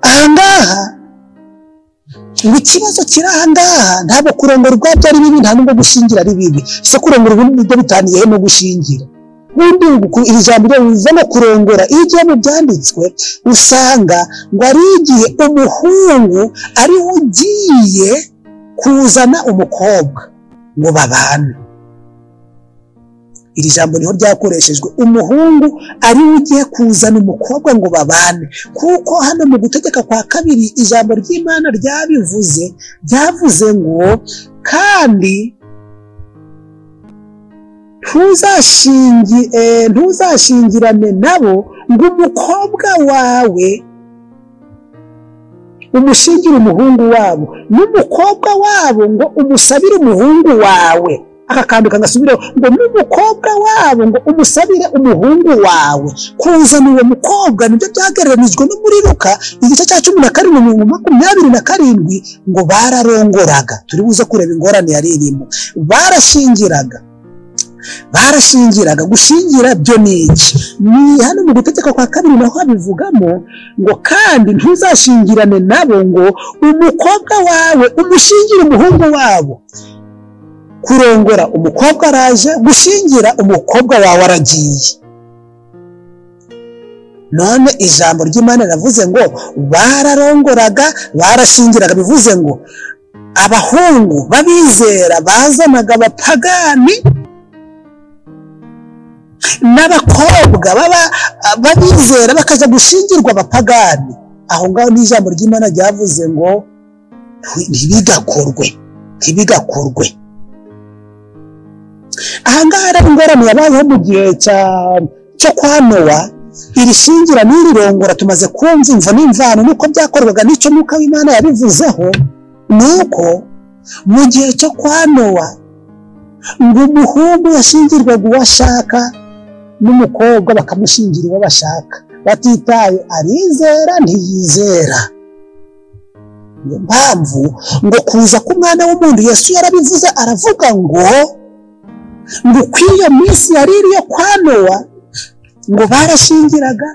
aha ngaha, ngo ikibazo kiri aha ngaha, ntabwo kurongora ubwabyo ari bibi, nta nubwo gushingira ari bibi. Ese kurongora ubundi byo bitaniye no gushingira? Ubundi iri jambo rivuze no kurongora, iyo ugiye mu byanditswe usanga ngo ari igihe umuhungu ari we ugiye kuzana umukobwa ngo babane. Iri jambo niho ryakoreshejwe, umuhungu ari we ugiye kuzana umukobwa ngo babane, kuko hano mu gutegeka kwa kabiri ijambo ry'Imana ryabivuze, ryavuze ngo kandi ntuzashingirane nabo ngo umukobwa wawe umushingire umuhungu wabo, n'umukobwa wabo ngo umusabire umuhungu wawe. Aka kantu kangasubireho, ngo n'umukobwa wabo ngo umusabire umuhungu wawe. Kuzana uwo mukobwa nibyo byagereranijwe no muri Luka igice cya 17:27 ngo bararongoraga. Turi buze kureba ingorane yari irimo. Barashingiraga. Gushingira byo ni iki? Ni hano mu gutegeka kwa kabiri naho habivugamo ngo kandi ntuzashingirane nabo ngo umukobwa wawe umushingire umuhungu wabo. Kurongora umukobwa araje, gushingira umukobwa wawe aragiye. None ijambo ry'Imana riravuze ngo bararongoraga, barashingiraga, bivuze ngo abahungu babizera bazanaga abapagani n'abakobwa babizera bakaja gushingirwa abapagani. Aho ngaho ni ijambo ry'Imana ryavuze ngo ntibigakorwe, ntibigakorwe. Aha ngaha rero ingorane yabayeho mu gihe cyo kwa Nowa, iri shingira n'iri rongora tumaze kumva imvo n'imvano nuko byakorwaga n'icyo Mwuka w'Imana yabivuzeho, nuko mu gihe cyo kwa Nowa ngo umuhungu yashingirwaga uwo ashaka n'umukobwa bakamushingira uwo bashaka, batitaye arizera ntiyizera. Niyo mpamvu ngo kuza k'umwana w'umuntu Yesu yarabivuze, aravuga ngo kw'iyo minsi yari iri yo kwa Nowa ngo barashingiraga.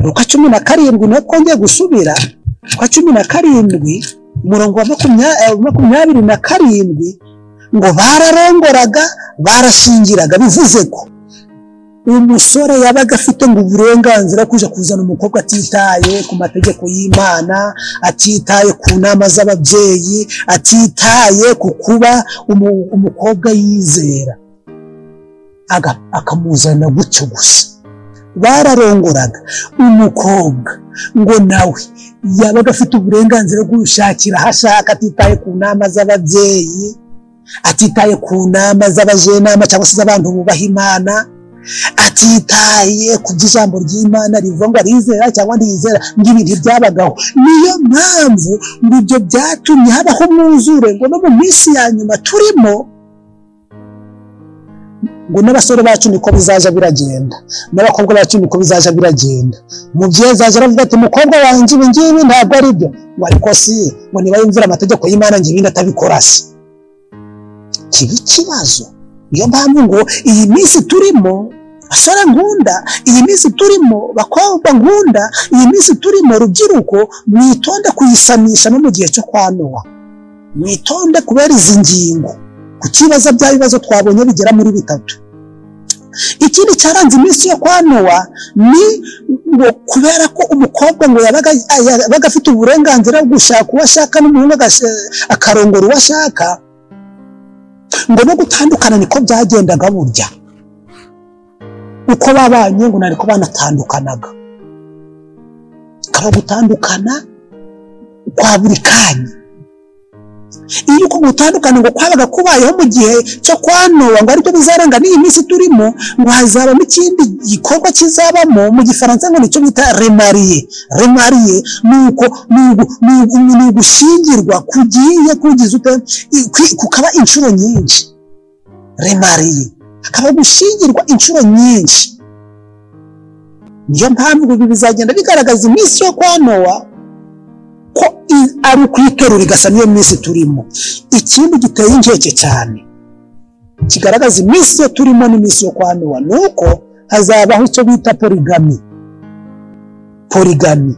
Luka 17 niho twongeye gusubira, Luka 17 umurongo wa 27 ngo bararongoraga, barashingiraga. Bivuze ko umusore yabaga afite ngo uburenganzira kuja kuzana umukobwa atitaye ku mategeko y'Imana, atitaye ku nama z'ababyeyi, atitaye ku kuba umukobwa yizera, akamuzana gutyo gusa. Bararongoraga. Umukobwa ngo nawe yabaga afite uburenganzira bwo gushakira aho ashaka, atitaye ku nama z'ababyeyi, atitaye ku nama z'abajenama cyangwa se z'abantu bubaha Imana, atitaye ku by'ijambo ry'Imana rivuga ngo arizera cyangwa ntiyizera, ngo ibintu byabagaho. Niyo mpamvu ngo ibyo byatumye habaho umwuzure, ngo no mu minsi ya nyuma turimo ngo n'abasore bacu niko bizaja biragenda, n'abakobwa bacu niko bizaja biragenda. Umubyeyi azaja aravuga ati umukobwa wanjye ibi ngibi ntabwo ari byo, ngo ariko si ngo niba yumvira amategeko y'Imana ngo ibindi atabikora se kiba ikibazo. Niyo mpamvu ngo iyi minsi turimo basore nkunda, iyi minsi turimo bakobwa nkunda, iyi minsi turimo rubyiruko, mwitonde kuyisanisha no mu gihe cyo kwa Nowa. Mwitonde kubera izi ngingo, kukibaza bya bibazo twabonye bigera muri 3. Ikindi cyaranze iminsi yo kwa Nowa ni ngo kubera ko umukobwa ngo yabaga afite uburenganzira bwo gushaka uwo ashaka n'umuhungu akarongora uwo ashaka, ngo no gutandukana niko byagendaga burya. Uko babanye ngo nariko banatandukanaga, kaba gutandukana kwa buri kanya. Iyo uko gutandukana ngo kwabaga kubayeho mu gihe cyo kwa Nowa, ngo aribyo bizaranga n'iyi minsi turimo, ngo hazabamo ikindi gikorwa kizabamo mu gifaransa ngo nicyo bita remariye. Remariye nuko ni ugushingirwa kugiye kugize ute kukaba inshuro nyinshi. Remariye hakaba gushingirwa inshuro nyinshi. Niyo mpamvu ibi bizagenda bigaragaza iminsi yo kwa Nowa ko ari ukwiterura igasa n'iyo minsi turimo. Ikindi giteye inkeke cyane kigaragaza iminsi yo turimo n'iminsi yo kwa Nowa nuko hazabaho icyo bita polygamy. Polygamy,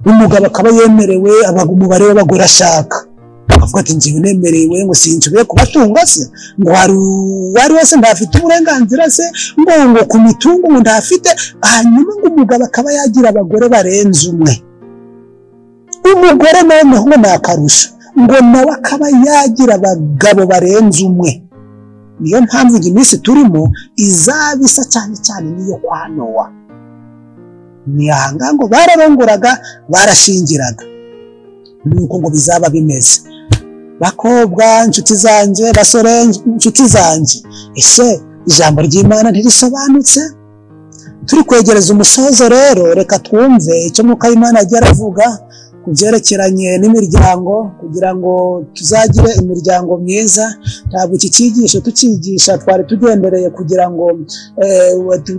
umugabo akaba yemerewe umubare w'abagore ashaka. Avuga ati njyewe nemerewe ngo sinshoboye kubatunga se, ngo hari uwari wese ntafite uburenganzira se, ngo ku mitungo ngo ntafite. Hanyuma ngo umugabo akaba yagira abagore barenze umwe, umugore noneho ngo ni akarusho, ngo nawe akaba yagira abagabo barenze umwe. Niyo mpamvu iyi minsi turimo izaba isa cyane cyane n'iyo kwa Nowa. Ni ahangaha ngo bararongoraga, barashingiraga, nuko ngo bizaba bimeze. Bakobwa inshuti zanjye, basore inshuti zanjye, ese ijambo ry'Imana ntirisobanutse? Turi kwegereza umusozo rero, reka twumve icyo Mwuka w'Imana agiye aravuga ku byerekeranye n'imiryango, kugira ngo tuzagire imiryango myiza. Ntabwo iki cyigisho tukigisha twari tugendereye kugira ngo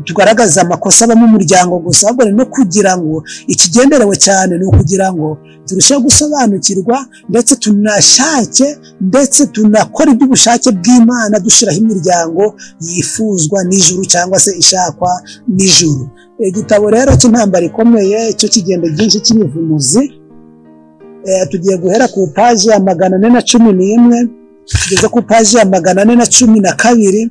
tugaragaze amakosa aba mu muryango gusa, ahubwo no kugira ngo ikigenderewe cyane ni ukugira ngo turusheho gusobanukirwa, ndetse tunashake, ndetse tunakora iby'ubushake bw'Imana, dushyiraho imiryango yifuzwa n'ijuru cyangwa se ishakwa n'ijuru. Igitabo rero cy'intambara ikomeye cyo kigenda byinshi cy'ibivumuzi, tugiye guhera ku paji ya 411 tugeze ku paji ya 412,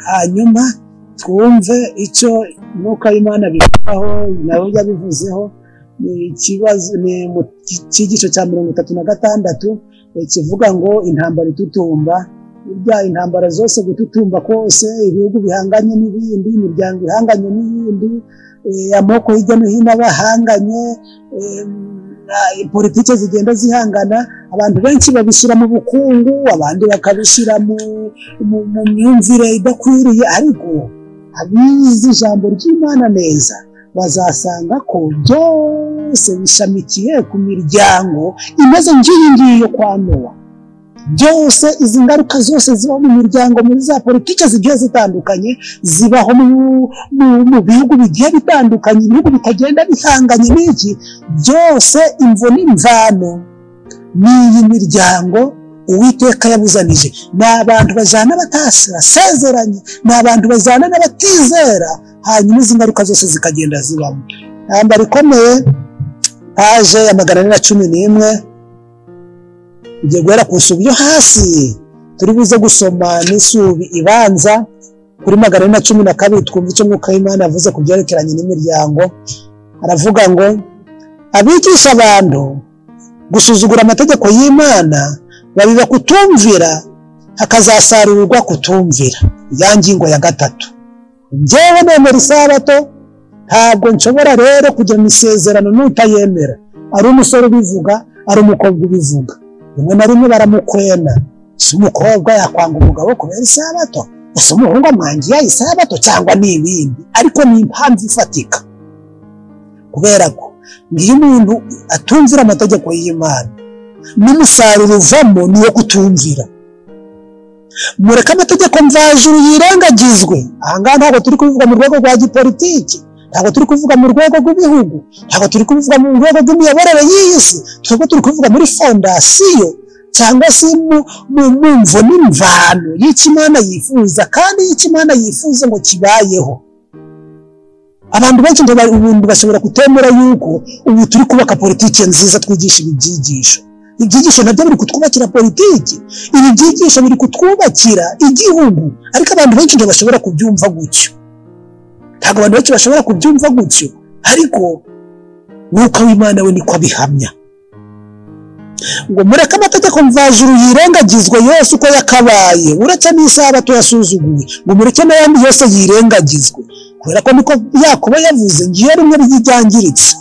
hanyuma twumve icyo Mwuka w'Imana bivugaho, nawe yabivuzeho. Ni ikibazo, ni mu cyigisho cya 36 kivuga ngo intambara itutumba. Burya intambara zose, gututumba kose, ibihugu bihanganye n'ibindi, imiryango ihanganye n'iyindi, amoko hirya no hino abahanganye, politike zigenda zihangana, abantu benshi babishyira mu bukungu, abandi bakabishyira mu myumvire idakwiriye. Ariko abizi ijambo ry'Imana neza bazasanga ko byose bishamikiye ku miryango imeze ngiyi ngiyi yo kwa Nowa. Byose izi ngaruka zose zibaho mu miryango, muri za politike zigiye zitandukanye, zibaho mu bihugu bigiye bitandukanye, ibihugu bitagenda bihanganye n'iki, byose imvo n'imvano ni iyi miryango Uwiteka yabuzanije. Ni abantu bajana batasezeranye, ni abantu bajana n'abatizera, hanyuma izi ngaruka zose zikagenda zibamo. Intambara ikomeye, paje ya 411, ugiye guhera ku isubi yo hasi, turi buze gusoma n'isubi ibanza kuri 412, twumva icyo Mwuka w'Imana yavuze ku byerekeranye n'imiryango. Aravuga ngo abigisha abantu gusuzugura amategeko y'Imana babiba kutumvira, hakazasarurwa kutumvira. Ya ngingo ya 3, njyewe nemera isabato, ntabwo nshobora rero kugira isezerano n'utayemera. Ari umusore ubivuga, ari umukobwa ubivuga, rimwe na rimwe baramukwena. Si umukobwa yakwanga umugabo kubera isabato, ese umuhungu amwangiye isabato cyangwa ni ibindi, ariko ni impamvu ifatika. Kubera ko ngiyo umuntu atumvira amategeko y'Imana, n'umusaruro uvamo ni uwo kutumvira. Mureke amategeko mvajuru yirengagizwe. Ahangaha ntabwo turi kubivuga mu rwego rwa gipolitiki, ntabwo turi kuvuga mu rwego rw'ibihugu, ntabwo turi kubivuga mu rwego rw'imiyoborere y'iyi si, twebwe turi kuvuga muri fondasiyo cyangwa se mu mvo n'imvano y'icyo Imana yifuza, kandi y'icyo Imana yifuza ngo kibayeho. Abantu benshi ubundi bashobora kutemera yuko ubu turi kubaka politiki nziza, twigisha ibi byigisho. Ibyigisho nabyo biri kutwubakira politiki, ibi byigisho biri kutwubakira igihugu, ariko abantu benshi ntibashobora kubyumva gutyo. Ntabwo abantu benshi bashobora kubyumva gutyo, ariko Mwuka w'Imana we niko abihamya. Ngo mureke amategeko mvajuru yirengagizwe yose uko yakabaye, uretse n'isabato yasuzuguwe, ngo mureke n'ayandi yose yirengagizwe, kubera ko niko Yakobo yavuze, ngiyo rimwe ryangiritse,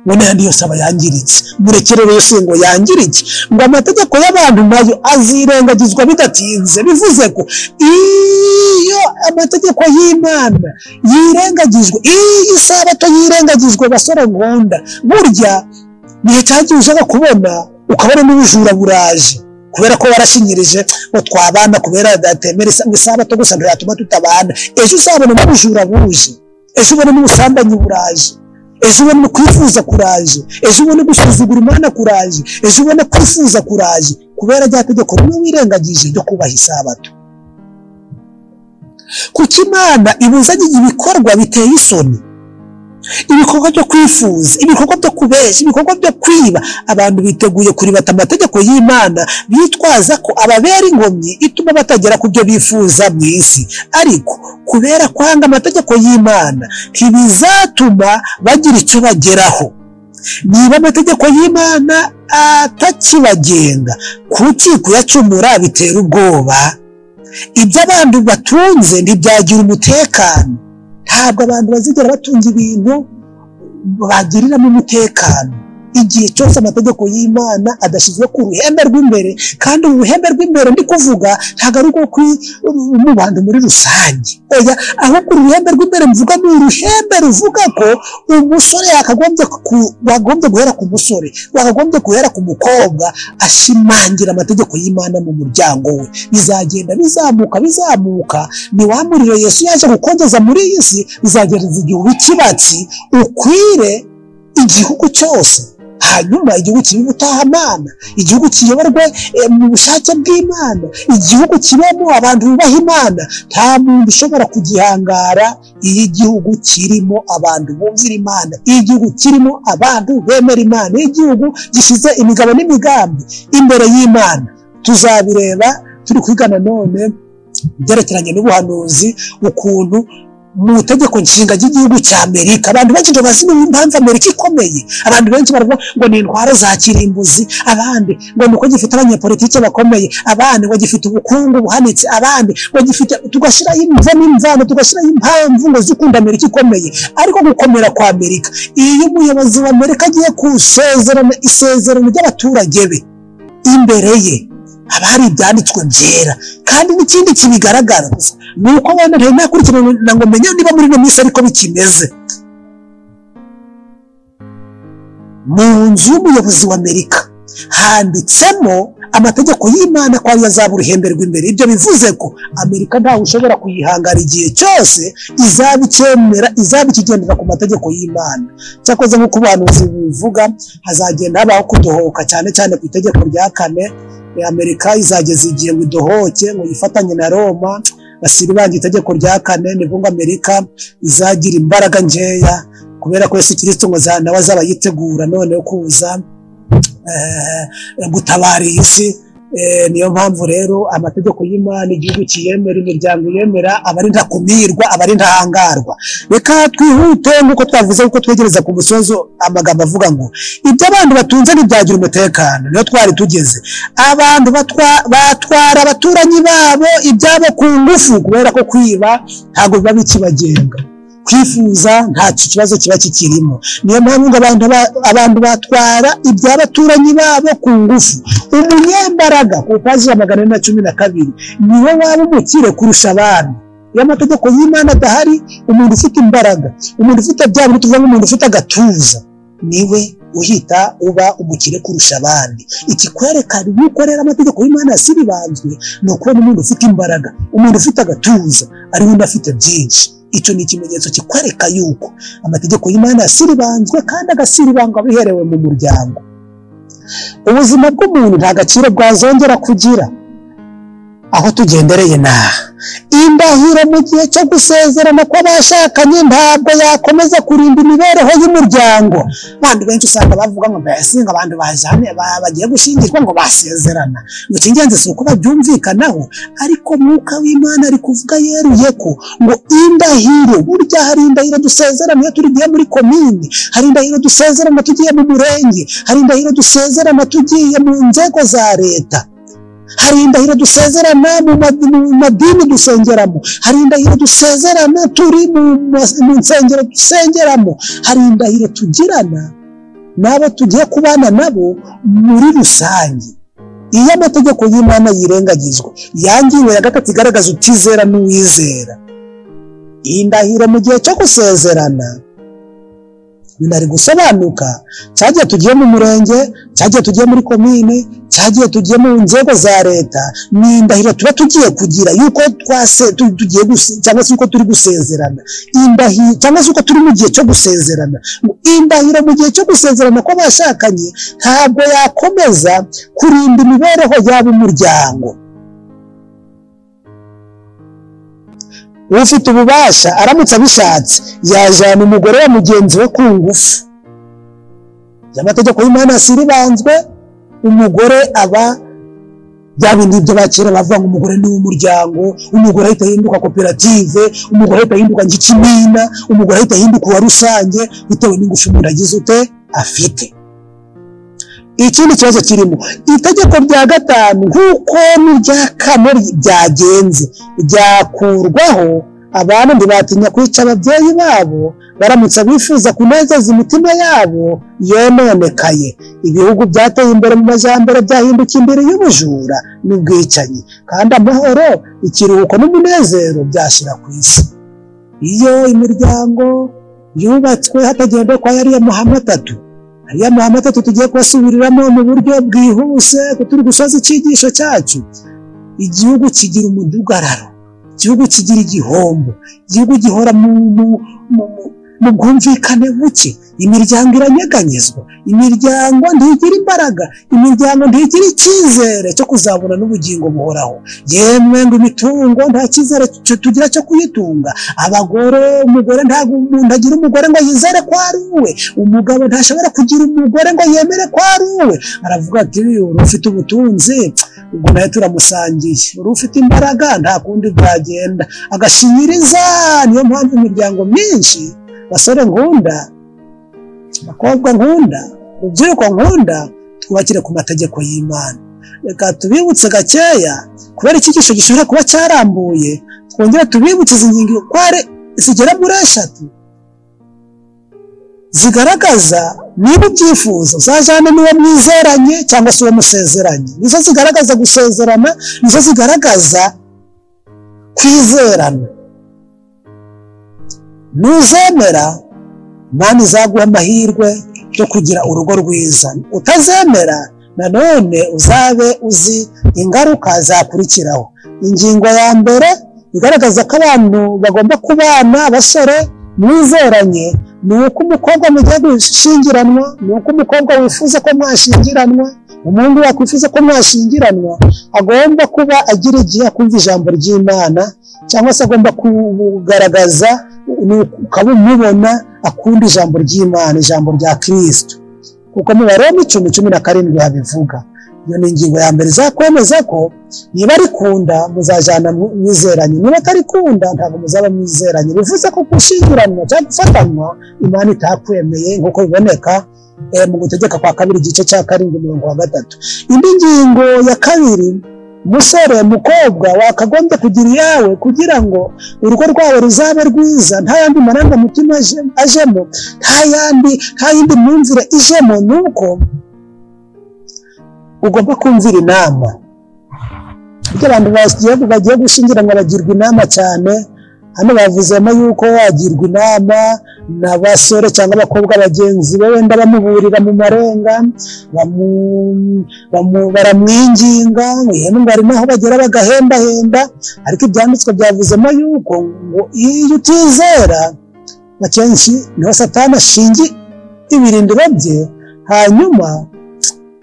ngo n'ayandi yose aba yangiritse. Mureke rero yose ngo yangirike, ngo amategeko y'abantu nayo azirengagizwa bidatinze. Bivuze ko iyo amategeko y'Imana yirengagizwe, iyo isabato yirengagizwe, basore nkunda, burya nihe cyagiye ushaka kubona ukabona n'ubujura buraje, kubera ko warashinyirije ngo twabana, kubera datemera isabato gusa ntiyatuma tutabana. Ejo uzabona n'ubujura buje, ejo ubona n'ubusambanyi buraje, ejo ubona kwifuza kuraje, ejo ubona gusuzugura Imana kuraje, ejo ubona kwifuza kuraje, kubera rya tegeko rimwe wirengagije ryo kubaha isabato. Kuko Imana ibuzanye ibikorwa biteye isoni. Ibikorwa byo kwifuza, ibikorwa byo kubeshya, ibikorwa byo kwiba, abantu biteguye kuribata amategeko y'Imana bitwaza ko ababera inkomyi ituma batagera ku byo bifuza mu isi. Ariko kubera kwanga amategeko y'Imana ntibizatuma bagira icyo bageraho. Niba amategeko y'Imana atakibagenga, kuki kuyacumura bitera ubwoba? Ibyo abantu batunze ntibyagira umutekano. Ntabwo abantu bazigera batunga ibintu bagiriramo umutekano igihe cyose amategeko y'Imana adashyizwe ku ruhembe rw'imbere. Kandi uruhembe rw'imbere ndi kuvuga ntabwo ari urwo mu bantu muri rusange, oya, ahubwo uruhembe rw'imbere mvuga ni uruhembe ruvuga ko umusore yakagombye guhera ku musore, wakagombye guhera ku mukobwa, ashimangira amategeko y'Imana mu muryango we. Bizagenda bizamuka bizamuka, ni wa muriro Yesu yaje gukongeza muri iyi si, bizagereza igihe ikibatsi ukwire igihugu cyose. Hanyuma igihugu kibe ubutahamana, igihugu kiyoborwe mu bushake bw'Imana, igihugu kibemo abantu bubaha Imana. Nta muntu ushobora kugihangara iyo igihugu kirimo abantu bumvira Imana, iyo igihugu kirimo abantu bemera Imana, iyo igihugu gishyize imigabo n'imigambi imbere y'Imana. Tuzabireba turi kwiga nanone byerekeranye n'ubuhanuzi, ukuntu mu itegeko nshinga ry'igihugu cya Amerika abantu benshi bazi impamvu Amerika ikomeye. Abantu benshi baravuga ngo ni intwaro za kirimbuzi, abandi ngo nuko gifite abanyepolitike bakomeye, abandi ngo gifite ubukungu buhanitse, abandi ngo gifite, tugashyiraho imvo n'imvano, tugashyiraho impamvu ngo zikunda Amerika ikomeye. Ariko gukomera kwa Amerika, iyo umuyobozi wa Amerika agiye gusezerana isezerano ry'abaturage be, imbere ye haba hari ibyanditswe byera. Kandi n'ikindi kibigaragaza ni uko wenda ntari nakurikirana ngo menye niba muri ino minsi ariko bikimeze. Mu nzu y'umuyobozi wa Amerika handitsemo amategeko y'Imana ko ariyo azaba uruhembe rw'imbere. Ibyo bivuze ko Amerika ntawe ushobora kuyihangara igihe cyose izaba icyemera, izaba ikigendera ku mategeko y'Imana. Cyakoze nk'uko ubuhanuzi bubivuga, hazagenda habaho kudohoka cyane cyane ku itegeko rya kane. Amerika izageza igihe ngo idohoke, ngo yifatanye na Roma, basiribange itegeko rya kane. Nibwo ngo Amerika izagira imbaraga nkeya, kubera ko Yesu Kristo ngo nawe azaba yitegura noneho kuza gutabara iyi si. Niyo mpamvu rero amategeko y'Imana igihugu kiyemera, imiryango yemera, aba ari ntakumirwa, aba ari ntahangarwa. Reka twihute nk'uko twavuze, kuko twegereza ku musozo amagambo avuga ngo ibyo abantu batunze ntibyagira umutekano. Niyo twari tugeze. Abantu batwara abaturanyi babo ibyabo ku ngufu, kubera ko kwiba ntabwo biba bikibagenga, kwifuza nta kibazo kiba kikirimo. Niyo mpamvu ngo abantu batwara iby'abaturanyi babo ku ngufu. Umunyembaraga ku paji ya 412 niwe waba umukire kurusha abandi. Iyo amategeko y'Imana adahari, umuntu ufite imbaraga, umuntu ufite bya bintu tuvuga nk'umuntu ufite agatuza, niwe uhita uba umukire kurusha abandi. Ikikwerekana yuko rero amategeko y'Imana yasiribanzwe ni ukubona umuntu ufite imbaraga, umuntu ufite agatuza, ariwe unafite byinshi. Icyo ni ikimenyetso kikwereka yuko amategeko y'Imana yasiribanzwe, kandi agasiribangwa biherewe mu muryango. Ubuzima bw'umuntu nta gaciro bwazongera kugira aho tugendereye naha. Indahiro mu gihe cyo gusezerana kw'abashakanye ntabwo yakomeza kurinda imibereho y'umuryango. Abantu benshi usanga bavuga ngo mbese ngo abantu bajane bagiye gushyingirwa ngo basezerana, ngo icy'ingenzi si uko babyumvikanaho. Ariko Mwuka w'Imana ari kuvuga yeruye ko ngo indahiro, burya hari indahiro dusezerana iyo tugiye muri komini, hari indahiro dusezerana tugiye mu murenge, hari indahiro dusezerana tugiye mu nzego za leta, hari indahiro dusezerana mu madini dusengeramo, hari indahiro dusezerana turi mu nsengero dusengeramo, hari indahiro tugirana n'abo tugiye kubana nabo muri rusange. Iyo amategeko y'Imana yirengagizwa, ya ngingo ya gatatu igaragaza utizera n'uwizera. Indahiro mu gihe cyo gusezerana binari gusobanuka, cyagiye tugiye mu murenge, cyagiye tugiye muri komine, cyagiye tugiye mu nzego za leta, ni indahiro tuba tugiye kugira yuko tugiye cyangwa se yuko turi gusezerana, indahiro cyangwa se uko turi mu gihe cyo gusezerana. Indahiro mu gihe cyo gusezerana kw'abashakanye ntabwo yakomeza kurinda imibereho yabo umuryango. Ufite ububasha aramutse abishatse yajyana umugore wa mugenzi we ku ngufu. Amategeko y'Imana asiribanzwe, umugore aba bya bindi byo bakera bavuga ngo umugore ni uw'umuryango, umugore ahita ahinduka koperative, umugore ahita ahinduka ngikimina, umugore ahita ahinduka uwa rusange bitewe n'ingufu umuntu agize ute afite. Ikindi kibazo kirimo itegeko rya 5 nk'uko n'irya 4 byagenze ryakurwaho, abantu ntibatinya kwica ababyeyi babo baramutse bifuza kunezeza imitima yabo yononekaye. Ibihugu byateye imbere mu majyambere byahinduka imbere y'ubujura n'ubwicanyi, kandi amahoro, ikiruhuko n'umunezero byashira ku isi. Iyo imiryango yubatswe hatagendewe kwa yariya mahame atatu, ariya mahame atatu tugiye kubasubiriramo mu buryo bwihuse turi gusoza icyigisho cyacu, igihugu kigira umudugararo, igihugu kigira igihombo, igihugu gihora mu bwumvikane buke, imiryango iranyeganyezwa, imiryango ntigira imbaraga, imiryango ntigira icyizere cyo kuzabona n'ubugingo buhoraho. Yemwe ngo imitungo nta cyizere tugira cyo kuyitunga. Abagore, umugore ntabwo umuntu agira umugore ngo yizere ko ari uwe, umugabo ntashobora kugira umugore ngo yemere ko ari uwe. Aravuga ati ufite ubutunzi ubwo nawe turamusangiye, uri ufite imbaraga nta kundi byagenda, agashinyiriza. Niyo mpamvu imiryango myinshi, basore nkunda, bakobwa nkunda, rubyiruko nkunda, twubakire ku mategeko y'Imana. Reka tubibutse gakeya kubera icyigisho gishobora kuba cyarambuye, twongere tubibutse izi ngingo kware zigera muri 3 zigaragaza niba ubyifuza uzajyane n'uwo mwizeranye cyangwa se uwo musezeranye. Nizo zigaragaza gusezerana, nizo zigaragaza kwizerana. Nuzemera Imana izaguha amahirwe yo kugira urugo rwiza, utazemera nanone uzabe uzi ingaruka zakurikiraho. Ingingo ya mbere igaragaza ko abantu bagomba kubana, abasore mwizeranye, ni uko umukobwa mugiye gushyingiranwa, ni uko umukobwa wifuza ko mwashyingiranwa, umuhungu wakwifuza ko mwashyingiranwa, agomba kuba agira igihe akumva ijambo ry'Imana, cyangwa se agomba kugaragaza ukaba umubona akunda ijambo ry'Imana, ijambo rya Kristo, kuko mu Baroma 10:17 habivuga. Iyo ni ingingo ya mbere izakwemeza ko niba arikunda muzajyana mwizeranye, niba atarikunda ntabwo muzaba mwizeranye. Bivuze ko gushyingiranwa cyangwa gufatanwa Imana itakwemeye, nk'uko biboneka mu gutegeka kwa 2 igice cya 7 umurongo wa 3. Indi ngingo ya 2, musore mukobwa wakagombye kugira iyawe kugira ngo urugo rwawe ruzabe rwiza, nta yandi marangamutima ajemo, nta yindi myumvire ijemo, nuko ugomba kumvira inama. Ibyo abantu bagiye gushyingiranwa bagirwa inama cyane. Hano bavuzemo yuko wagirwa inama n'abasore cyangwa abakobwa bagenzi be, wenda bamuburira mu marenga, baramwinginga, ngo hari naho bagera bagahembahemba. Ariko ibyanditswe byavuzemo yuko ngo iyo utizera akenshi niho Satani ashinga ibirindiro bye, hanyuma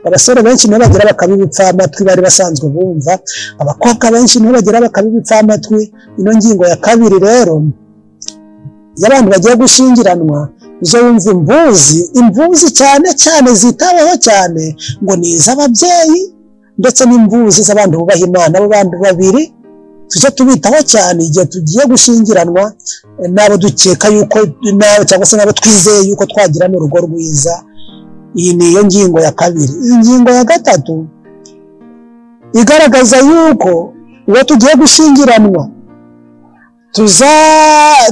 abasore benshi niho bagera bakabibipfamatwi bari basanzwe bumva, abakobwa benshi niho bagera bakabibipfamatwi. Ino ngingo ya 2 rero y'abantu bagiye gushyingiranwa, izo wumva imbuzi cyane cyane zitaweho cyane ngo ni iz'ababyeyi ndetse n'imbuzi z'abantu bubaha Imana. Abo bantu babiri tujye tubitaho cyane igihe tugiye gushyingiranwa n'abo dukeka yuko cyangwa se n'abo twizeye yuko twagirana urugo rwiza. Iyi ni iyo ngingo ya 2. Ingingo ya 3 igaragaza yuko uwo tugiye gushyingiranwa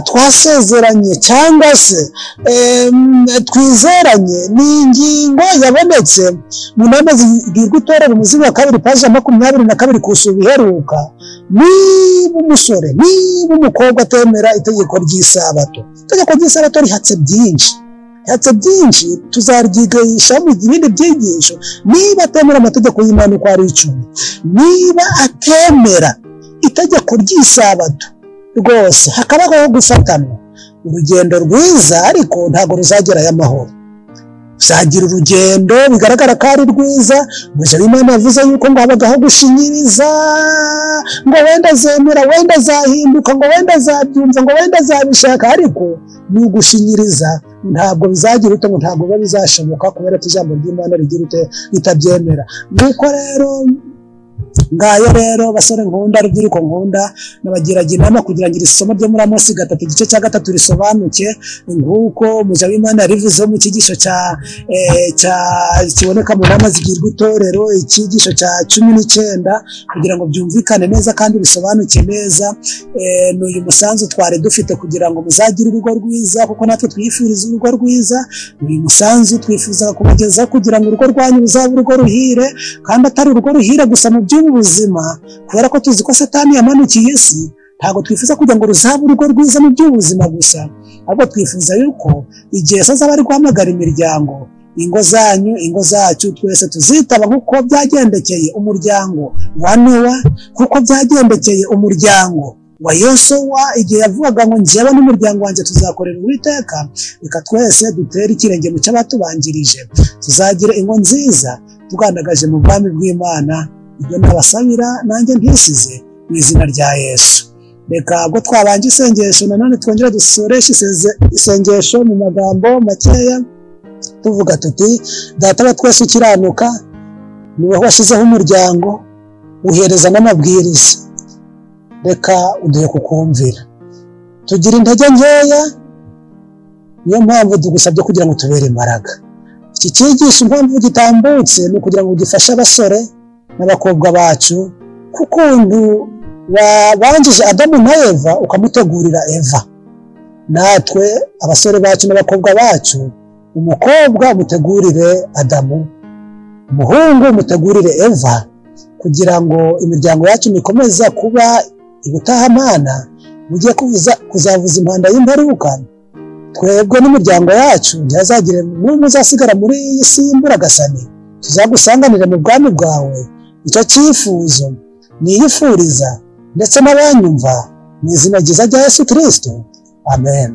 twasezeranye cyangwa se twizeranye, ni ingingo yabonetse mu nama zigirwa itorero umuzingo wa 2 paji 22 ku iheruka. Niba umusore, niba umukobwa atemera itegeko ry'isabato, itegeko ry'isabato rihatse byinshi, tuzaryigisha mu bindi byigisho. Niba atemera amategeko y'Imana uko ari 10, niba atemera itegeko ry'isabato rwose, hakabaho gufatanwa urugendo rwiza, ariko ntabwo ruzagerayo amahoro. Uzagira urugendo bigaragara ko ari rwiza. Umuja w'Imana yavuze yuko ngo habagaho gushinyiriza, ngo wenda azemera, wenda azahinduka, ngo wenda azabyumva, ngo wenda azabishaka, ariko ni ugushinyiriza, ntabwo bizagira ute, ngo ntabwo biba bizashoboka, kubera ko ijambo ry'Imana rigira ute, ritabyemera. Nuko rero ngayo rero basore nkunda, rubyiruko nkunda, nabagiraga inama kugira ngo iri somo ryo muri Amosi 3 igice cya 3 risobanuke nk'uko umuja w'Imana yarivuzeho mu cyigisho cya kiboneka mu nama zigirwa itorero, icyigisho cya 19, kugira ngo byumvikane neza kandi bisobanuke neza. Ni uyu musanzu twari dufite kugira ngo muzagire urugo rwiza, kuko natwe twifuriza urugo rwiza. Ni uyu musanzu twifuzaga kubagezaho kugira ngo urugo rwanyu ruzabe urugo ruhire, kandi atari urugo ruhire gusa mu by'ubuzima, kubera ko tuzi ko Satani yamanukiye isi. Ntabwo twifuza kugira ngo ruzabe urugo rwiza mu by'ubuzima gusa, ahubwo twifuza yuko igihe azaba ari guhamagara imiryango, ingo zanyu, ingo zacu, twese tuzitaba nk'uko byagendekeye umuryango wa Nowa, nk'uko byagendekeye umuryango wa Yosuwa igihe yavugaga ngo njyewe n'umuryango wanjye tuzakorera Uwiteka. Reka twese dutere ikirenge mu cy'abatubanjirije, tuzagire ingo nziza tugandagaje mu bwami bw'Imana. Ibyo nabasabira nanjye ntisize mu izina rya Yesu. Reka ubwo twabanje isengesho, nanone twongere dusoreshe isengesho mu magambo makeya, tuvuga tuti: Data wa twese ukiranuka, ni wowe washyizeho umuryango, uhereza n'amabwiriza, reka uduhe kukumvira. Tugira intege nkeya, niyo mpamvu tugusabye kugira ngo tubere imbaraga. Iki cyigisho impamvu gitambutse ni ukugira ngo gifashe abasore n'abakobwa bacu, kukuntu wabanjije Adamu na Eva ukamutegurira Eva, natwe abasore bacu n'abakobwa bacu, umukobwa umutegurire Adamu, umuhungu umutegurire Eva, kugira ngo imiryango yacu nikomeza kuba ibutahamana. Mugiye kuzavuza impanda y'imperuka, twebwe n'imiryango yacu ntihazagire n'umwe uzasigara muri iyi si y'imburagashani, tuzagusanganire mu bwami bwawe. Icyo cyifuzo niyifuriza ndetse n'abanyumva mu izina ryiza rya Yesu Kristo, amen.